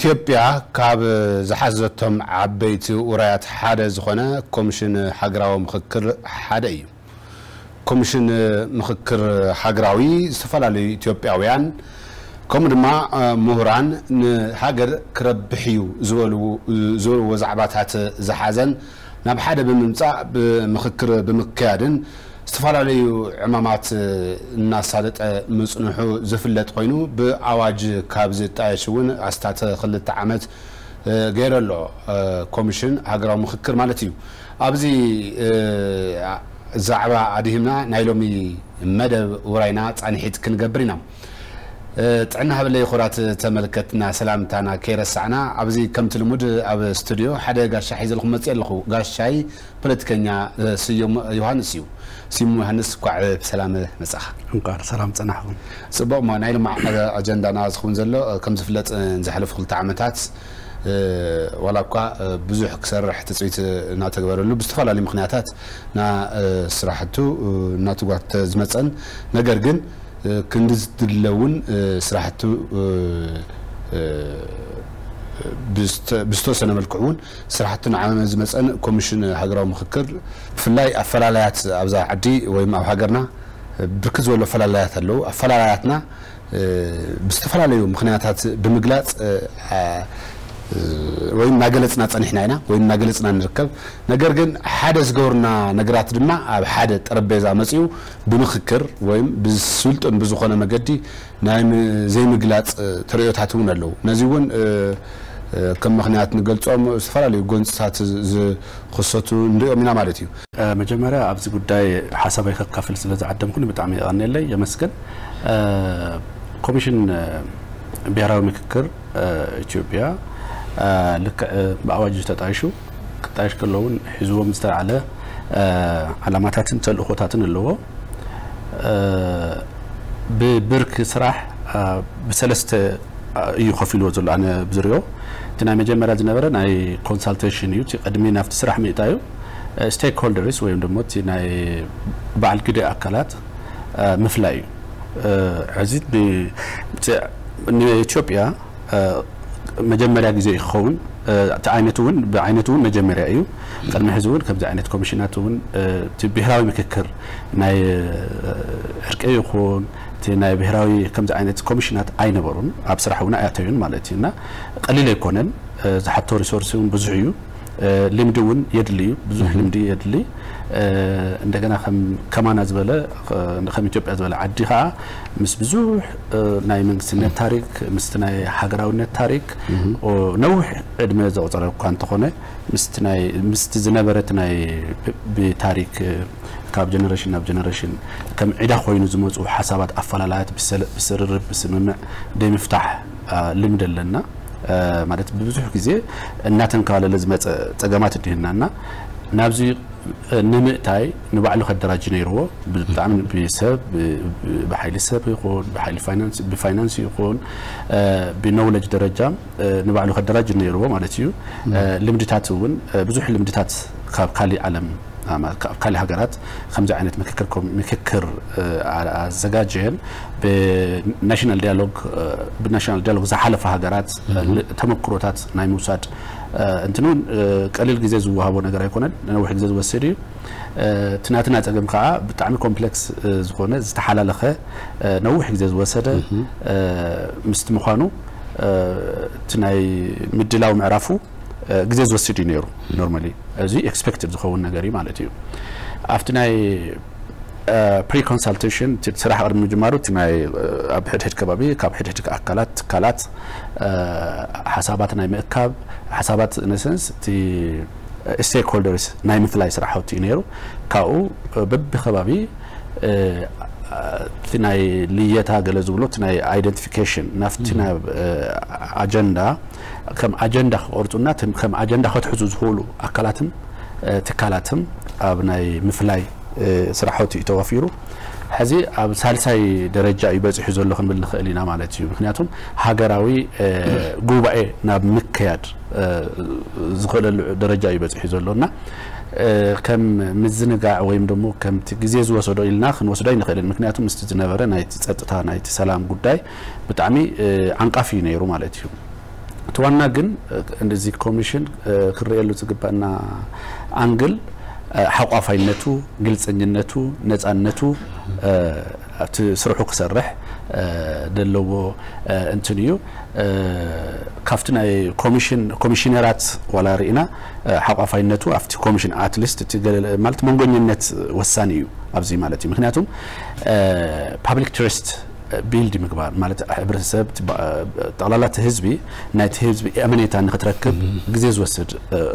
ኢትዮጵያ ካብ ዝሓዘቶም ዓበይቲ ውራያት ሓደ ዝኾነ ኮሚሽን ሃገራዊ ምኽክር ሓደ እዩ። ኮሚሽን ምኽክር ሃገራዊ ዝተፈላለዩ ኢትዮጵያውያን ከምኡ ድማ ምሁራን ንሃገር ክረብሕ እዩ ዝበልዎ ዛዕባታት ዝሓዘን ናብ ሓደ ብምምፃእ ብምኽክር ብምክያድን ዝተፈላለዩ ዕማማት እናሳለጠ ምፅንሑ ዝፍለጥ ኮይኑ ብኣዋጅ ካብ ዝጣየሽ እውን ኣስታት ክልተ ዓመት ገይሩ ኣሎ። ኮሚሽን ሃገራዊ ምኽክር ማለት እዩ። ኣብዚ ዛዕባ ኣድሂምና ናይ ሎሚ መደብ ውራይና ፃንሒት ክንገብር ኢና። ጥዕና ሃበለይ ክቡራት ተመልከትና ሰላምታና ከይረሳዕና ኣብዚ ከምቲ ልሙድ ኣብ ስቱድዮ ሓደ ጋሻ ሒዘልኩም መፅእ ኣለኹ። ጋሻይ ፖለቲከኛ ስዩም ዮሃንስ እዩ። ስዩም ዮሃንስ ኳዕ ብሰላም መጻኻ። እንኳዕ ሰላም ጸናሕኩም። ጽቡቕ እሞ ናይ ልማዕ ኣጀንዳና ዝኸውን ዘሎ ከም ዝፍለጥ ንዝሓለፉ ክልተ ዓመታት ዋላ እኳ ብዙሕ ክሰርሕ ትፅቢት እናተግበረሉ ብዝተፈላለዩ ምክንያታት ና ስራሕቱ እናተጓተ ዝመፀን ነገር ግን ክንዲ ዝድለ እውን ስራሕቱ ብዝተወሰነ መልክዑ እውን ስራሕቲ ንዓመመ ዝመፀን ኮሚሽን ሃገራዊ ምክክር ብፍላይ ኣፈላላያት ኣብዛ ዓዲ ወይም ኣብ ሃገርና ብርክት ዝበሉ ኣፈላላያት ኣለዉ። ኣፈላላያትና ብዝተፈላለዩ ምክንያታት ብምግላፅ ወይም እናገለፅና ፀኒሕና ኢና ወይም እናገለፅና ንርከብ። ነገር ግን ሓደ ዝገብሩና ነገራት ድማ ኣብ ሓደ ጠረጴዛ መፂኡ ብምክክር ወይም ብስልጡን ብዝኾነ መገዲ ናይ ዘይምግላፅ ተርእዮታት እውን ኣለዉ። ነዚ እውን ከም ምክንያት ንገልፆም ዝተፈላለዩ ጎንፅታት ዝኽሰቱ ንሪኦም ኢና ማለት እዩ። መጀመርያ ኣብዚ ጉዳይ ሓሳባይ ከካፍል ስለ ዝዓደምኩኒ ብጣዕሚ የቐንየለይ፣ የመስግን። ኮሚሽን ብሄራዊ ምክክር ኢትዮጵያ ልክዕ ብኣዋጅ ተጣይሹ ክጣየሽ ከሎ እውን ሒዝዎም ዝተላዕለ ዓላማታትን ተልእኾታትን ኣለዎ። ብብርኪ ስራሕ ብሰለስተ እዩ ከፊልዎ ዘሎ። ኣነ ብዝሪኦ እቲ ናይ መጀመርያ ዝነበረ ናይ ኮንሳልቴሽን እዩ። እቲ ቅድሚ ናብቲ ስራሕ ምእታዩ ስቴክ ሆልደርስ ወይም ደሞ እቲ ናይ በዓል ግደ ኣካላት ምፍላይ እዩ። ሕዚ ንኢትዮጵያ መጀመርያ ግዜ እዩ ክኸውን። እቲ ዓይነት እውን ብዓይነቱ እውን መጀመርያ እዩ። ቅድሚ ሕዚ እውን ከምዚ ዓይነት ኮሚሽናት እውን እቲ ብሄራዊ ምክክር ናይ ዕርቂ ይኹን እቲ ናይ ብሄራዊ ከምዚ ዓይነት ኮሚሽናት ኣይነበሩን፣ ኣብ ስራሕ እውን ኣይኣተዩን ማለት እዩ እና ቀሊል ኣይኮነን። ዝሓቶ ሪሶርስ እውን ብዙሕ እዩ። ልምዲ እውን የድሊ እዩ፣ ብዙሕ ልምዲ የድሊ። እንደገና ከም ከማና ዝበለ ከም ኢትዮጵያ ዝበለ ዓዲ ከዓ ምስ ብዙሕ ናይ መንግስትነት ታሪክ ምስቲ ናይ ሃገራውነት ታሪክ ነዊሕ ዕድመ ዘቑፀረ እኳ እንተኾነ ምስቲ ናይ ምስቲ ዝነበረ እቲ ናይ ብታሪክ ካብ ጀነሬሽን ናብ ጀነሬሽን ከም ዒዳ ኮይኑ ዝመፁ ሓሳባት ኣፈላላያት ብስርርብ ብስምምዕ ደይ ምፍታሕ ልምዲ ኣለና። ማለት ብብዙሕ ግዜ እናተንከባለለ ዝመፀ ፀገማት እንዲህና እና ናብዚ ንምእታይ ንባዕሉ ከደራጅ ነይርዎ። ብጣዕሚ ብሰብ ብሓይሊ ሰብ ይኹን ብሓይሊ ፋይናንስ ብፋይናንስ ይኹን ብኖውለጅ ደረጃ ንባዕሉ ከደራጅ ነይርዎ ማለት እዩ። ልምድታት እውን ብዙሕ ልምድታት ካብ ካሊእ ዓለም ኣብ ካሊእ ሃገራት ከምዚ ዓይነት ምክክር ምክክር ኣዘጋጀየን ብናሽናል ዲያሎግ ብናሽናል ዲያሎግ ዝሓለፈ ሃገራት ተመክሮታት ናይ ምውሳድ እንትን እውን ቀሊል ግዜ ዝወሃቦ ነገር ኣይኮነን። ነዊሕ ግዜ ዝወስድ እዩ። እቲ ናትና ፀገም ከዓ ብጣዕሚ ኮምፕሌክስ ዝኾነ ዝተሓላለኸ ነዊሕ ግዜ ዝወሰደ ምስቲ ምዃኑ እቲ ናይ ምድላው ምዕራፉ ግዜ ዝወስድ እዩ ነይሩ። ኖርማሊ እዚ ኤክስፔክትድ ዝኸውን ነገር እዩ ማለት እዩ። ኣብቲ ናይ ፕሪ ኮንሳልቴሽን ስራሕ ቅድሚ ምጅማሩ እቲ ናይ ኣብ ሕድሕድ ከባቢ ካብ ሕድሕድ ኣካላት ትካላት ሓሳባት ናይ ምእካብ ሓሳባት ነሰንስ እቲ ስቴክ ሆልደርስ ናይ ምፍላይ ስራሕቲ እዩ ነይሩ። ካብኡ በቢ ከባቢ እቲ ናይ ልየታ ገለ ዝብሎ እቲ ናይ ኣይደንቲፊኬሽን ናብቲ ናይ ኣጀንዳ ከም ኣጀንዳ ክቆርፁና ከም ኣጀንዳ ከትሕዙ ዝኽእሉ ኣካላትን ትካላትን ኣብ ናይ ምፍላይ ስራሕቲ እዩ ተዋፊሩ። ሕዚ ኣብ ሳልሳይ ደረጃ እዩ በፂሑ ዘሎ ክንብል ንኽእል ኢና ማለት እዩ። ምክንያቱም ሃገራዊ ጉባኤ ናብ ምክያድ ዝኽእለሉ ደረጃ እዩ በፂሑ ዘሎ እና ከም ምዝንጋዕ ወይም ደሞ ከምቲ ግዜ ዝወሰዶ ኢልና ክንወስዶ ኣይንኽእልን። ምክንያቱም ምስቲ ዝነበረ ናይቲ ፀጥታ ናይቲ ሰላም ጉዳይ ብጣዕሚ ዓንቃፊ እዩ ነይሩ ማለት እዩ። እቲ ዋና ግን እንደዚ ኮሚሽን ክረኣየሉ ዝግባና ኣንግል ሓቋፋይነቱ፣ ግልፀኝነቱ፣ ነፃነቱ፣ ኣብቲ ስርሑ ክሰርሕ ዘለዎ እንትን እዩ። ካብቲ ናይ ኮሚሽን ኮሚሽነራት ዋላ ርኢና ሓቋፋይነቱ ኣብቲ ኮሚሽን ኣትሊስት እቲ ማለት መንጎኝነት ወሳኒ እዩ ኣብዚ ማለት እዩ። ምክንያቱም ፓብሊክ ትረስት ቢልድ ምግባር ማለት ሕብረተሰብ ጠቕላላ እቲ ህዝቢ ናይቲ ህዝቢ ኣመኔታ ንክትረክብ ግዜ ዝወስድ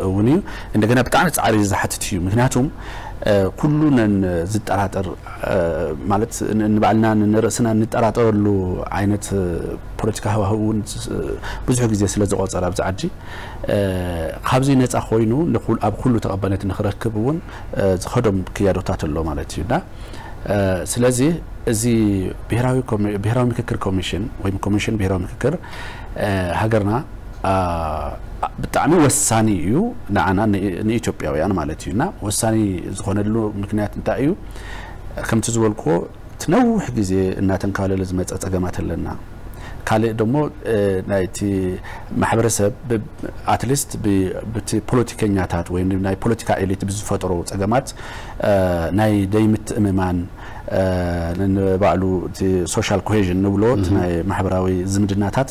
እውን እዩ። እንደገና ብጣዕሚ ፃዕሪ ዝሓትት እዩ። ምክንያቱም ኩሉ ነን ዝጠራጠር ማለት ንባዕልና ንርእስና እንጠራጠረሉ ዓይነት ፖለቲካ ሃዋህው እውን ብዙሕ ግዜ ስለ ዝቆፀር ኣብዚ ዓዲ ካብዚ ነፃ ኮይኑ ኣብ ኩሉ ተቐባልነት ንክረክብ እውን ዝኸዶም ክያዶታት ኣሎ ማለት እዩ እና ስለዚህ እዚ ብሔራዊ ምክክር ኮሚሽን ወይም ኮሚሽን ብሔራዊ ምክክር ሃገርና ብጣዕሚ ወሳኒ እዩ ንዓና ንኢትዮጵያውያን ማለት እዩ እና ወሳኒ ዝኾነሉ ምክንያት እንታይ እዩ? ከምቲ ዝበልኩዎ እቲ ነዊሕ ግዜ እናተንካለለ ዝመፀ ፀገማት ኣለና። ካልእ ደሞ ናይቲ ማሕበረሰብ ኣትሊስት ብቲ ፖለቲከኛታት ወይ ናይ ፖለቲካ ኤሊት ብዝፈጠሮ ፀገማት ናይ ደይምትእምማን ንባዕሉ እቲ ሶሻል ኮሄዥን ንብሎ እቲ ናይ ማሕበራዊ ዝምድናታት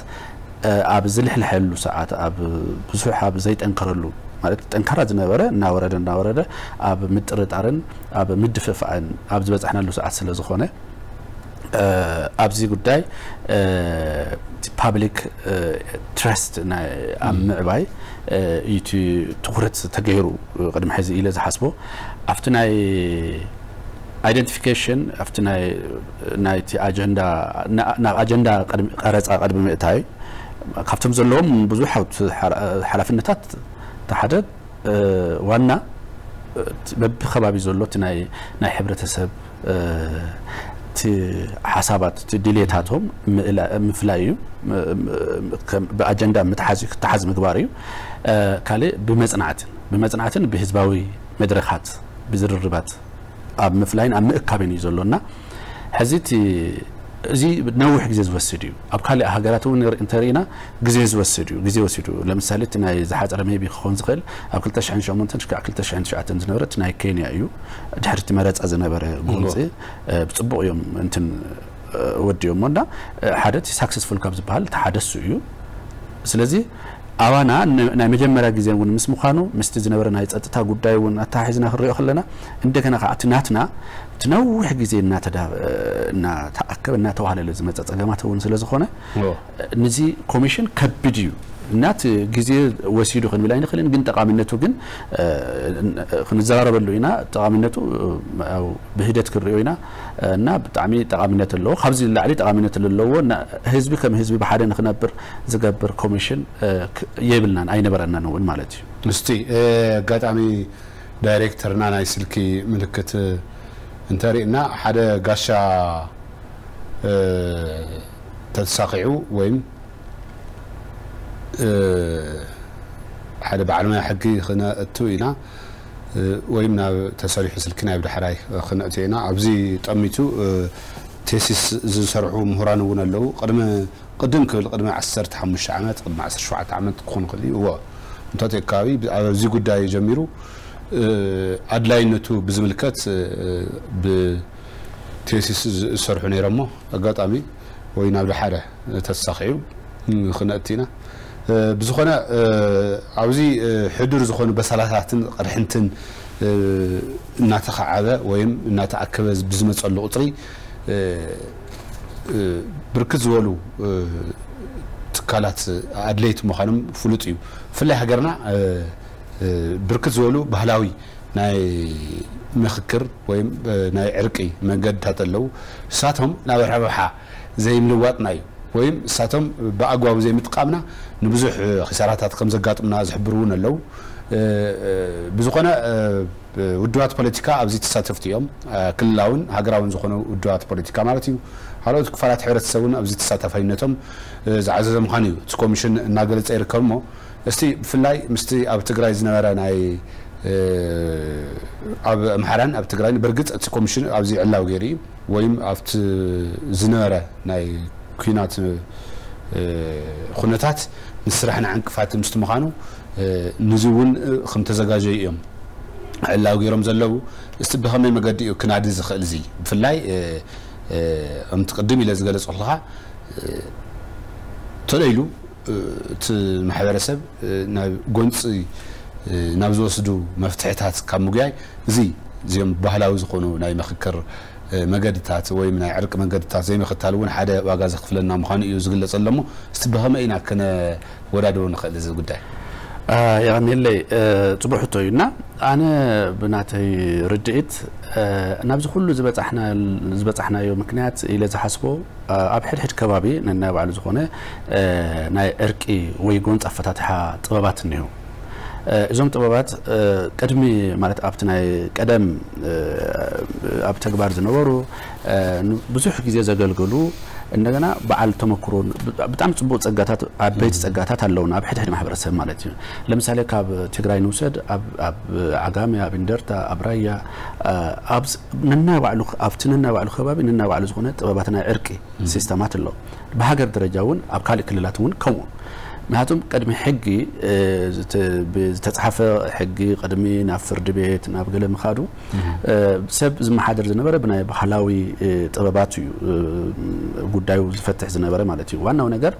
ኣብ ዝልሕልሐሉ ሰዓት ኣብ ብዙሕ ኣብ ዘይጠንከረሉ ማለት ጠንካራ ዝነበረ እናወረደ እናወረደ ኣብ ምጥርጣርን ኣብ ምድፍፋእን ኣብ ዝበፃሕናሉ ሰዓት ስለ ዝኾነ ኣብዚ ጉዳይ ፓብሊክ ትረስት ኣብ ምዕባይ እዩ ትኩረት ተገይሩ ቅድሚ ሕዚ ኢለ ዝሓስቦ ኣብቲ ናይ ኣይደንቲፊኬሽን ኣብቲ ናይቲ ኣጀንዳ ናብ ኣጀንዳ ቀረፃ ቅድሚ ምእታይ ካብቶም ዘለዎም ብዙሕ ሓላፍነታት ተሓደ ዋና በቢ ከባቢ ዘሎ እቲ ናይ ሕብረተሰብ እቲ ሓሳባት እቲ ድሌታቶም ምፍላይ እዩ። ብኣጀንዳ ምትሓዝ እዩ ክተሓዝ ምግባር እዩ። ካልእ ብመፅናዕትን ብመፅናዕትን ብህዝባዊ መድረኻት ብዝርርባት ኣብ ምፍላይን ኣብ ምእካብን እዩ ዘሎና። ሕዚ እቲ እዚ ነዊሕ ግዜ ዝወስድ እዩ። ኣብ ካልእ ሃገራት እውን እንተርኢና ግዜ ዝወስድ እዩ። ግዜ ወሲዱ ለምሳሌ እቲ ናይ ዝሓፀረ ሜቢ ክኸውን ዝኽእል ኣብ ክልተ ሽሕን ሸሞንተን ክሳዕ ክልተ ሽሕን ትሽዓተን ዝነበረ እቲ ናይ ኬንያ እዩ። ድሕሪ እቲ መረፃ ዝነበረ ጎንፂ ብፅቡቕ እዮም እንትን ወዲኦሞ እና ሓደ እቲ ሳክሰስፉል ካብ ዝበሃል እቲ ሓደ እሱ እዩ። ስለዚ ኣባና ናይ መጀመርያ ግዜ እውን ምስ ምዃኑ ምስቲ ዝነበረ ናይ ፀጥታ ጉዳይ እውን ኣተሓሒዝና ክንሪኦ ከለና እንደገና ከዓ እቲ ናትና እቲ ነዊሕ ግዜ እናተኣከበ እናተዋህለለ ዝመፀ ፀገማት እውን ስለ ዝኾነ ንዚ ኮሚሽን ከቢድ እዩ እና እቲ ግዜ ወሲዱ ክንብል ኣይንኽእልን፣ ግን ጠቃሚነቱ ግን ክንዘራረበሉ ኢና። ጠቃሚነቱ ብሂደት ክንሪኦ ኢና እና ብጣዕሚ ጠቃሚነት ኣለዎ። ካብዚ ንላዕሊ ጠቃሚነት ኣለዎ። ህዝቢ ከም ህዝቢ ብሓደ ንክነብር ዝገብር ኮሚሽን የብልናን ኣይነበረናን እውን ማለት እዩ። ምስቲ ኣጋጣሚ ዳይሬክተርና ናይ ስልኪ ምልክት እንተሪእና ሓደ ጋሻ ተተሳኺዑ ወይም ሓደ በዓል ሞያ ሕጊ ክነእቱ ኢና ወይም ናብ ተሰሪሑ ስልኪ ናብ ዳሕራይ ክነእቱ ኢና። ኣብዚ ጠሚቱ ቴሲስ ዝሰርሑ ምሁራን እውን ኣለዉ። ቅድሚ ቅድም ክብል ቅድሚ ዓሰርተ ሓሙሽተ ዓመት ቅድሚ ዓሰርተ ሸውዓተ ዓመት ክኾን ይኽእል እዩ። እዎ እንተትዮ ከባቢ ኣብዚ ጉዳይ ጀሚሩ ኣድላይነቱ ብዝምልከት ብቴሲስ ዝሰርሑ ነይሮሞ ኣጋጣሚ ወይ ናብ ዳሓረ ተሳኺዑ ክነእቲ ኢና። ብዝኾነ ኣብዚ ሕዱር ዝኾኑ በሰላታትን ቅርሕንትን እናተኸዓበ ወይም እናተኣከበ ብዝመፀሉ ቁፅሪ ብርክት ዝበሉ ትካላት ኣድለይቲ ምዃኖም ፍሉጥ እዩ። ብፍላይ ሃገርና ብርክት ዝበሉ ባህላዊ ናይ ምኽክር ወይ ናይ ዕርቂ መንገድታት ኣለዉ። እሳቶም ናብ ረብሓ ዘይምልዋጥና እዩ ወይም እሳቶም ብኣግባቡ ዘይምጥቃምና ንብዙሕ ኺሳራታት ከም ዘጋጥምና ዝሕብሩ እውን ኣለዉ። ብዝኾነ ውድባት ፖለቲካ ኣብዚ ተሳተፍቲ እዮም። ክልላውን ሃገራውን ዝኾኑ ውድባት ፖለቲካ ማለት እዩ። ካልኦት ክፋላት ሕብረተሰብ እውን ኣብዚ ተሳታፋይነቶም ዝዓዘዘ ምዃኑ እዩ እቲ ኮሚሽን እናገለፀ ይርከብ። እሞ እስቲ ብፍላይ ምስቲ ኣብ ትግራይ ዝነበረ ናይ ኣብ ኣምሓራን ኣብ ትግራይን ብርግፅ እቲ ኮሚሽን ኣብዚ ዕላዊ ገይሩ እዩ ወይም ኣብቲ ዝነበረ ናይ ኲናት ኩነታት ንስራሕና ዕንቅፋት ምስ ምዃኑ፣ ነዚ እውን ከም ተዘጋጀዩ እዮም ዕላዊ ገይሮም ዘለዉ። እስቲ ብኸመይ መገዲ እዩ ክናዲ ዝኽእል? እዚ ብፍላይ ከምቲ ቅድም ኢለ ዝገለጽኩልካ፣ ተለይሉ እቲ ማሕበረሰብ ናብ ጎንፂ ናብ ዝወስዱ መፍትሕታት ካብ ምጉያይ፣ እዚ እዚኦም ባህላዊ ዝኾኑ ናይ ምኽክር መገድታት ወይ ናይ ዕርቂ መገድታት ዘይምኽታል እውን ሓደ ዋጋ ዘኽፍለና ምዃኑ እዩ ዝግለጸ ኣሎ። እሞ እስቲ ብኸመይ ኢና ከነወዳድሮ ንኽእል እዚ ጉዳይ? የቐንየለይ። ጽቡቅ ሕቶ እዩ። እና ኣነ ብናተይ ርድኢት፣ ናብዚ ኩሉ ዝበጻሕናዮ ምክንያት ኢለ ዝሓስቦ፣ ኣብ ሕድሕድ ከባቢ ነናይ ባዕሉ ዝኾነ ናይ ዕርቂ ወይ ጎንፂ ኣፈታትሓ ጥበባት እኒሁ። እዞም ጥበባት ቅድሚ፣ ማለት ኣብቲ ናይ ቀደም ኣብ ተግባር ዝነበሩ፣ ብዙሕ ግዜ ዘገልግሉ፣ እንደገና በዓል ተመክሮን ብጣዕሚ ጽቡቅ ጸጋታት፣ ዓበይቲ ጸጋታት ኣለውና ኣብ ሕድሕድ ማሕበረሰብ ማለት እዩ። ለምሳሌ ካብ ትግራይ ንውሰድ፣ ኣብ ዓጋመ፣ ኣብ እንደርታ፣ ኣብ ራያ፣ ኣብቲ ነናይ ባዕሉ ከባቢ ነናይ ባዕሉ ዝኾነ ጥበባት ናይ ዕርቂ ሲስተማት ኣሎ። ብሃገር ደረጃ እውን ኣብ ካልእ ክልላት እውን ከምኡ። ምክንያቱም ቅድሚ ሕጊ ዝተፃሓፈ ሕጊ ቅድሚ ናብ ፍርዲ ቤት ናብ ገለ ምኻዱ፣ ሰብ ዝመሓደር ዝነበረ ብናይ ባህላዊ ጥበባት እዩ ጉዳዩ ዝፈትሕ ዝነበረ ማለት እዩ። ዋናው ነገር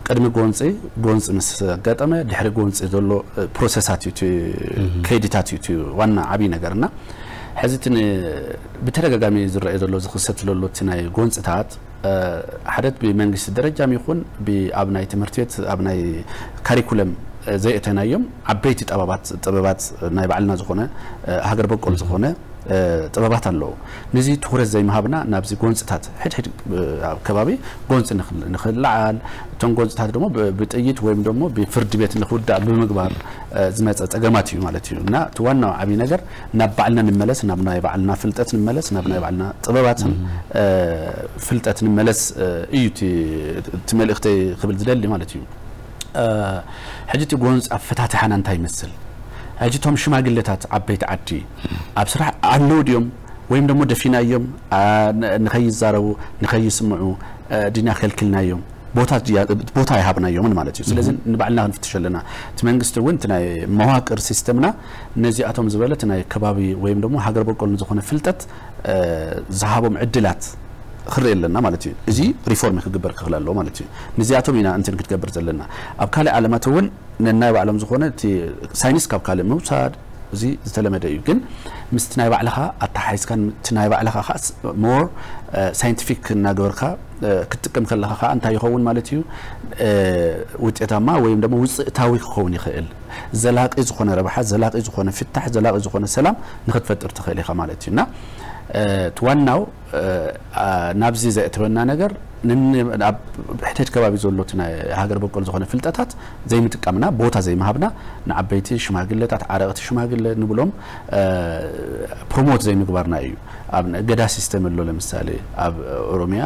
ቅድሚ ጎንፂ፣ ጎንፂ ምስ ኣጋጠመ ድሕሪ ጎንፂ ዘሎ ፕሮሰሳት እዩ፣ ከይድታት እዩ ዋና ዓብዪ ነገር። እና ሕዚ እቲ ብተደጋጋሚ ዝረአ ዘሎ ዝኽሰት ዘሎ እቲ ናይ ጎንፅታት፣ ሓደት ብመንግስቲ ደረጃም ይኹን ኣብ ናይ ትምህርቲ ቤት ኣብ ናይ ካሪኩለም ዘየእተናዮም ዓበይቲ ጠበባት ጥበባት ናይ ባዕልና ዝኾነ ሃገር በቆል ዝኾነ ጥበባት ኣለዉ። ነዚ ትኹረት ዘይምሃብና ናብዚ ጎንፅታት ሕድሕድ ከባቢ ጎንፂ ንኽልዓል፣ እቶም ጎንፅታት ደግሞ ብጥይት ወይም ደግሞ ብፍርዲ ቤት ንኽውዳእ ብምግባር ዝመፀ ፀገማት እዩ ማለት እዩ። እና እቲ ዋናው ዓብዪ ነገር ናብ ባዕልና ንመለስ፣ ናብ ናይ ባዕልና ፍልጠት ንመለስ፣ ናብ ናይ ባዕልና ጥበባትን ፍልጠት ንመለስ እዩ እቲ መልእኽተይ ክብል ዝደሊ ማለት እዩ። ሕጂ እቲ ጎንፂ ኣፈታትሓና እንታይ ይመስል? ሕጂ እቶም ሽማግለታት ዓበይቲ ዓዲ ኣብ ስራሕ ኣለዉ ድዮም? ወይም ደግሞ ደፊናዮም ንኸይዛረቡ ንኸይስምዑ ዲና ከልክልናዮም? ቦታ ኣይሃብናዮምን ማለት እዩ። ስለዚ ንባዕልና ክንፍትሽ ኣለና። እቲ መንግስቲ እውን እቲ ናይ መዋቅር ሲስተምና ነዚኣቶም ዝበለ እቲ ናይ ከባቢ ወይም ደግሞ ሃገር በቆል ዝኾነ ፍልጠት ዝሃቦም ዕድላት ክርኢ ኣለና ማለት እዩ። እዚ ሪፎርም ክግበር ክኽእል ኣለዎ ማለት እዩ። ነዚኣቶም ኢና እንትን ክትገብር ዘለና። ኣብ ካልእ ዓለማት እውን ነናይ ባዕሎም ዝኾነ እቲ ሳይንስ ካብ ካልእ ምውሳድ፣ እዚ ዝተለመደ እዩ። ግን ምስቲ ናይ ባዕልኻ ኣተሓሒዝካን እቲ ናይ ባዕልኻ ከዓ ሞር ሳይንቲፊክ እናገበርካ ክትጥቀም ከለኻ ከዓ እንታይ ይኸውን ማለት እዩ? ውጤታማ ወይም ደግሞ ውፅእታዊ ክኸውን ይኽእል። ዘላቂ ዝኾነ ረብሓ፣ ዘላቂ ዝኾነ ፍታሕ፣ ዘላቂ ዝኾነ ሰላም ንክትፈጥር ትኽእል ኢኻ ማለት እዩ። እና እቲ ዋናው ናብዚ ዘእተወና ነገር ኣብ ሕድሕድ ከባቢ ዘሎ እቲ ናይ ሃገር በቆል ዝኾነ ፍልጠታት ዘይምጥቃምና፣ ቦታ ዘይምሃብና፣ ንዓበይቲ ሽማግለታት፣ ዓረቕቲ ሽማግለ ንብሎም ፕሮሞት ዘይምግባርና እዩ። ኣብ ገዳ ሲስተም ኣሎ። ለምሳሌ ኣብ ኦሮሚያ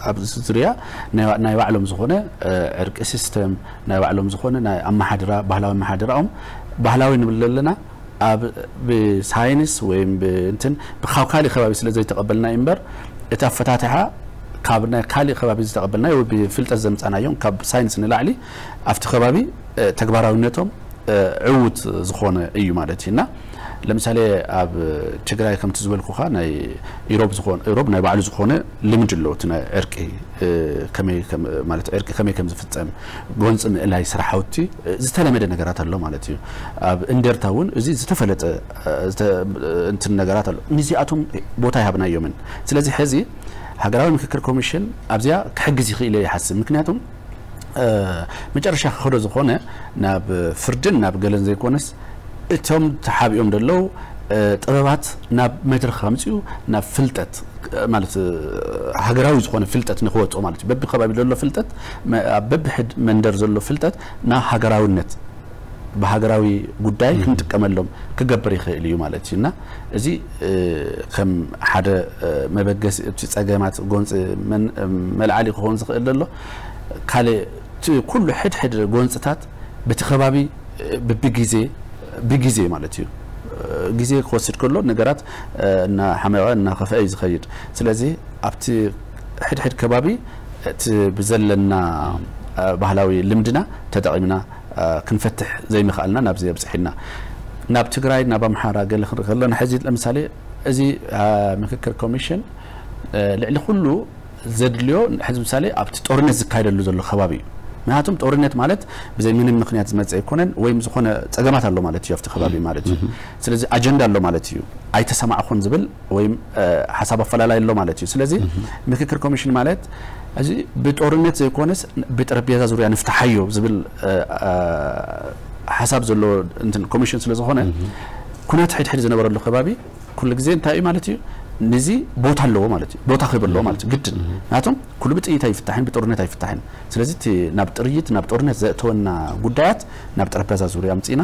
ኣብ ዙርያ ናይ ባዕሎም ዝኾነ ዕርቂ ሲስተም፣ ናይ ባዕሎም ዝኾነ ናይ ኣመሓድራ፣ ባህላዊ ኣመሓድራኦም ባህላዊ ንብል ዘለና ኣብ ብሳይንስ ወይም ብእንትን ብካብ ካልእ ከባቢ ስለ ዘይተቐበልና እዩ እምበር፣ እቲ ኣፈታትሓ ካብ ናይ ካልእ ከባቢ ዝተቐበልናዮ ወይ ብፍልጠት ዘምፃናዮም ካብ ሳይንስ ንላዕሊ ኣብቲ ከባቢ ተግባራዊነቶም ዕዉት ዝኾነ እዩ ማለት እዩ። እና ለምሳሌ ኣብ ትግራይ ከምቲ ዝበልኩኻ ናይ ኢሮብ ዝኾነ፣ ኢሮብ ናይ ባዕሉ ዝኾነ ልምድ ኣለዎ። እቲ ናይ ዕርቂ ከመይ ከም፣ ማለት ዕርቂ ከመይ ከም ዝፍፀም፣ ጎንፂ ምእላይ ስራሓውቲ ዝተለመደ ነገራት ኣሎ ማለት እዩ። ኣብ እንደርታ እውን እዚ ዝተፈለጠ እንትን ነገራት ኣሎ። ንዚኣቶም ቦታ ይሃብናዮምን። ስለዚ ሕዚ ሃገራዊ ምክክር ኮሚሽን ኣብዚኣ ክሕግዝ ይኽእል እየ ይሓስብ። ምክንያቱም መጨረሻ ክኸዶ ዝኾነ ናብ ፍርድን ናብ ገለን ዘይኮነስ፣ እቶም ተሓቢኦም ዘለዉ ጥበባት ናብ መድረኽ ከምፅኡ፣ ናብ ፍልጠት ማለት ሃገራዊ ዝኾነ ፍልጠት ንክወፅኦ ማለት እዩ። በቢ ከባቢ ዘሎ ፍልጠት፣ ኣብ በብሕድ መንደር ዘሎ ፍልጠት ናብ ሃገራውነት ብሃገራዊ ጉዳይ ክንጥቀመሎም ክገብር ይኽእል እዩ ማለት እዩ። እና እዚ ከም ሓደ መበገሲ እቲ ጸገማት ጎንፂ መልዓሊ ክኸውን ዝኽእል ዘሎ ካልእ እቲ ኩሉ ሕድሕድ ጎንፅታት በቲ ከባቢ ብብግዜ ብግዜ ማለት እዩ። ግዜ ክወስድ ከሎ ነገራት እናሓመቐ እናኸፍአ እዩ ዝኸይድ። ስለዚ ኣብቲ ሕድሕድ ከባቢ እቲ ብዘለና ባህላዊ ልምድና ተጠቒምና ክንፈትሕ ዘይምኽኣልና ናብዚ ኣብፅሒና። ናብ ትግራይ ናብ ኣምሓራ ገለ ክንርኢ ከለና ሕዚ ለምሳሌ እዚ ምክክር ኮሚሽን ልዕሊ ኩሉ ዘድልዮ ሕዚ ምሳሌ ኣብቲ ጦርነት ዝካየደሉ ዘሎ ከባቢ እዩ። ምክንያቱም ጦርነት ማለት ብዘይ ምንም ምክንያት ዝመፀ ኣይኮነን ወይም ዝኾነ ፀገማት ኣሎ ማለት እዩ ኣብቲ ከባቢ ማለት እዩ። ስለዚ ኣጀንዳ ኣሎ ማለት እዩ። ኣይተሰማዕኹን ዝብል ወይም ሓሳብ ኣፈላላይ ኣሎ ማለት እዩ። ስለዚ ምክክር ኮሚሽን ማለት እዚ ብጦርነት ዘይኮነስ ብጠረጴዛ ዙርያ ንፍትሓዮ ዝብል ሓሳብ ዘሎ እንትን ኮሚሽን ስለ ዝኾነ ኩነት ሕድሕድ ዝነበረሉ ከባቢ ኩሉ ግዜ እንታይ እዩ ማለት እዩ? ንዚ ቦታ ኣለዎ ማለት እዩ። ቦታ ክህብ ኣለዎ ማለት እዩ። ግድን ናቶም ኩሉ ብጥይት ኣይፍታሕን ብጦርነት ኣይፍታሕን። ስለዚ እቲ ናብ ጥርይት ናብ ጦርነት ዘእተወና ጉዳያት ናብ ጠረጴዛ ዙርያ ኣምፂና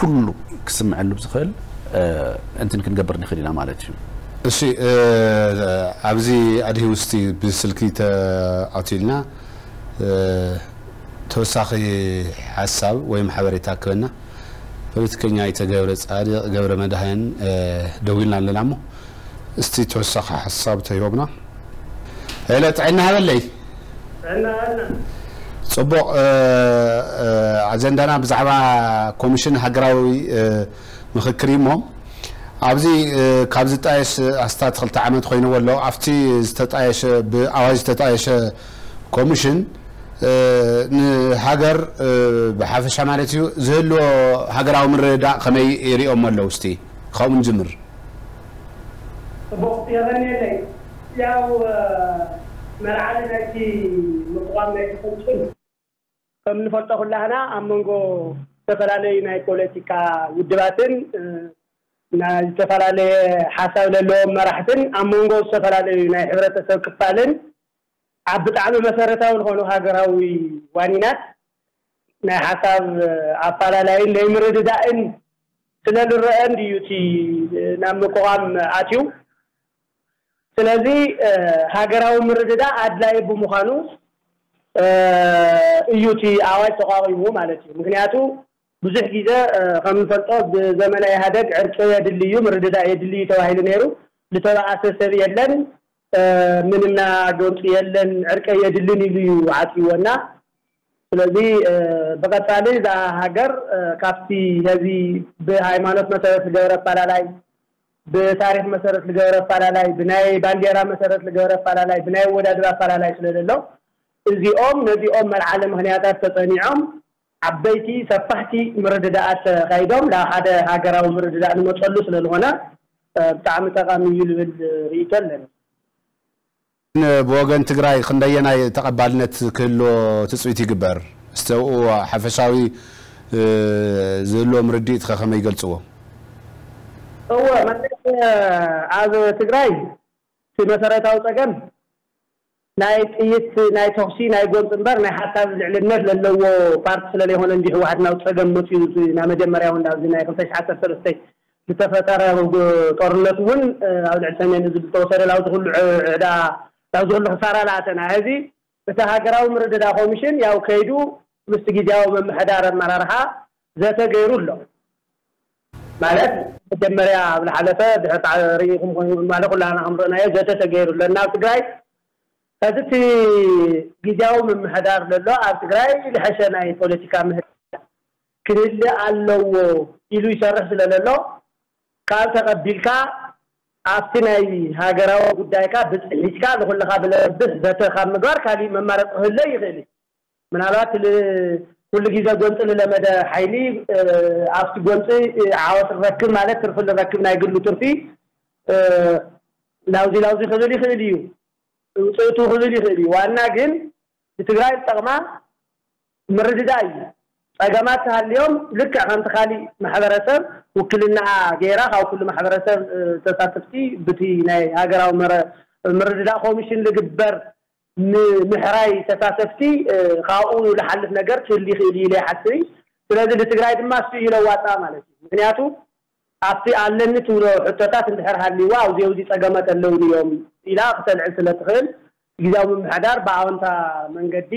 ኩሉ ክስምዐሉ ብዝኽእል እንትን ክንገብር ንኽእል ኢና ማለት እዩ። እሺ፣ ኣብዚ ኣድሂ ውስቲ ብስልኪ ተኣትዩልና ተወሳኺ ሓሳብ ወይም ሓበሬታ ክበና ፖለቲከኛ ኣይተ ገብረ ፃድቕ ገብረ መድሃን ደዊልና ኣለና እሞ እስቲ ተወሳኺ ሓሳብ ተይቦምና። ሄሎ ጥዕና ሃበለይ። ፅቡቕ። ኣጀንዳና ብዛዕባ ኮሚሽን ሃገራዊ ምኽክር እዩ እሞ ኣብዚ ካብ ዝጣየሽ ኣስታት ክልተ ዓመት ኮይንዎ ኣሎ። ኣብቲ ዝተጣየሸ ብኣዋጅ ዝተጣየሸ ኮሚሽን ንሃገር ብሓፈሻ ማለት እዩ ዝህልዎ ሃገራዊ ምርድዳእ ከመይ ይሪኦሞ ኣለዉ? እስቲ ካብኡ ንጅምር። ጽቡቕ የቐንየለይ። ያው መልዓሊ ናይቲ ምቕዋም ናይቲ ኮሚሽን ከም ንፈልጦ ኩላህና ኣብ መንጎ ዝተፈላለዩ ናይ ፖለቲካ ውድባትን ናይ ዝተፈላለየ ሓሳብ ዘለዎም መራሕትን ኣብ መንጎ ዝተፈላለዩ ናይ ሕብረተሰብ ክፋልን ኣብ ብጣዕሚ መሰረታዊ ዝኾኑ ሃገራዊ ዋኒናት ናይ ሓሳብ ኣፋላላይን ናይ ምርድዳእን ስለ ዝረአ እንድዩ እቲ ናብ ምቁቓም ኣትዩ። ስለዚ ሃገራዊ ምርድዳእ ኣድላዪ ብምዃኑ እዩ እቲ ኣዋጅ ተቋቒሙ ማለት እዩ። ምክንያቱ ብዙሕ ግዜ ከም ንፈልጦ ብዘመነ ኢህኣደግ ዕርቂ የድሊ እዩ፣ ምርድዳእ የድሊ እዩ ተባሂሉ ነይሩ። ዝተበኣሰ ሰብ የለን፣ ምንና ጎንፂ የለን፣ ዕርቂ የድልን ኢሉ እዩ ዓፅይዎ እና ስለዚ ብቐፃሊ እዛ ሃገር ካብቲ ሀዚ ብሃይማኖት መሰረት ዝገበረ ኣፈላላይ፣ ብታሪክ መሰረት ዝገበረ ኣፈላላይ፣ ብናይ ባንዴራ መሰረት ዝገበረ ኣፈላላይ፣ ብናይ ኣወዳድባ ኣፈላላይ ስለ ዘሎ እዚኦም ነዚኦም መልዓሊ ምክንያታት ተፀኒዖም ዓበይቲ ሰፋሕቲ ምርድዳኣት ተኻይዶም ናብ ሓደ ሃገራዊ ምርድዳእ ንመፀሉ ስለ ዝኾነ ብጣዕሚ ጠቓሚ እዩ ዝብል ርእይቶ ኣለኒ። ብወገን ትግራይ ክንደየናይ ተቐባልነት ክህልዎ ትፅቢት ይግበር? እስቲ ኣብኡ ሓፈሻዊ ዝህልዎም ርድኢት ከ ከመይ ይገልፅዎ? እወ ማለት ኣብ ትግራይ እቲ መሰረታዊ ፀገም ናይ ጥይት ናይ ተኹሲ ናይ ጎንፂ እምበር ናይ ሓሳብ ልዕልነት ለለዎ ፓርቲ ስለለይኮነ እንጂ ህወሓት ናብ ፀገም መፅዩ ናብ መጀመርያ እውን ኣብዚ ናይ ክልተ ሺሕ ዓሰርተ ሰለስተ ዝተፈጠረ ጦርነት እውን ኣብ ልዕሊ ሰሜን ህዝቢ ዝተወሰደ ናብዚ ኩሉ ዕዳ ናብዚ ኩሉ ክሳራ ላእተና። ሕዚ እቲ ሃገራዊ ምርድዳ ኮሚሽን ያው ከይዱ ምስቲ ግዜያዊ ምምሕዳር ኣመራርሓ ዘተ ገይሩ ኣሎ። ማለት መጀመርያ ኣብ ዝሓለፈ ድሕር ሪኢኹም ማለት ኩላና ከም ርኢናዮ ዘተ ተገይሩ ኣሎ እና ኣብ ትግራይ ሕዚ እቲ ግዜያዊ ምምሕዳር ዘሎ ኣብ ትግራይ ዝሐሸ ናይ ፖለቲካ ምህዳር ክህሊ ኣለዎ ኢሉ ይሰርሕ ስለ ዘሎ ካብ ተቐቢልካ ኣብቲ ናይ ሃገራዊ ጉዳይካ ብፅሒትካ ንኩልኻ ብለብስ ዘተ ካብ ምግባር ካሊእ መማረፂ ክህለ ይኽእል እዩ። ምናልባት ኩሉ ግዜ ጎንፂ ዝለመደ ሓይሊ ኣብቲ ጎንፂ ዓወት ንረክብ ማለት ትርፊ ንረክብ ናይ ግሉ ትርፊ ናብዚ ናብዚ ክብል ይኽእል እዩ፣ ውፅእቱ ክብል ይኽእል እዩ። ዋና ግን ንትግራይ ዝጠቕማ ምርድዳእ እዩ። ፀገማት ተሃልዮም ልክዕ ከምቲ ካሊእ ማሕበረሰብ ውክልናኣ ገይራ ካብ ኩሉ ማሕበረሰብ ተሳተፍቲ ብቲ ናይ ሃገራዊ ምርድዳእ ኮሚሽን ዝግበር ምሕራይ ተሳተፍቲ ካብኡ ዝሓልፍ ነገር ክህሉ ይኽእል እዩ ኢለ ይሓስብ። ስለዚ ንትግራይ ድማ እሱ እዩ ለዋጣ ማለት እዩ። ምክንያቱ ኣብቲ ኣለኒ ትብሎ ሕቶታት እንድሕር ሃልይዋ ኣብዚ ኣብዚ ፀገማት ኣለውኒ እዮም ኢላ ክተልዕል ስለ ትኽእል ግዝያዊ ምምሕዳር ብኣወንታ መንገዲ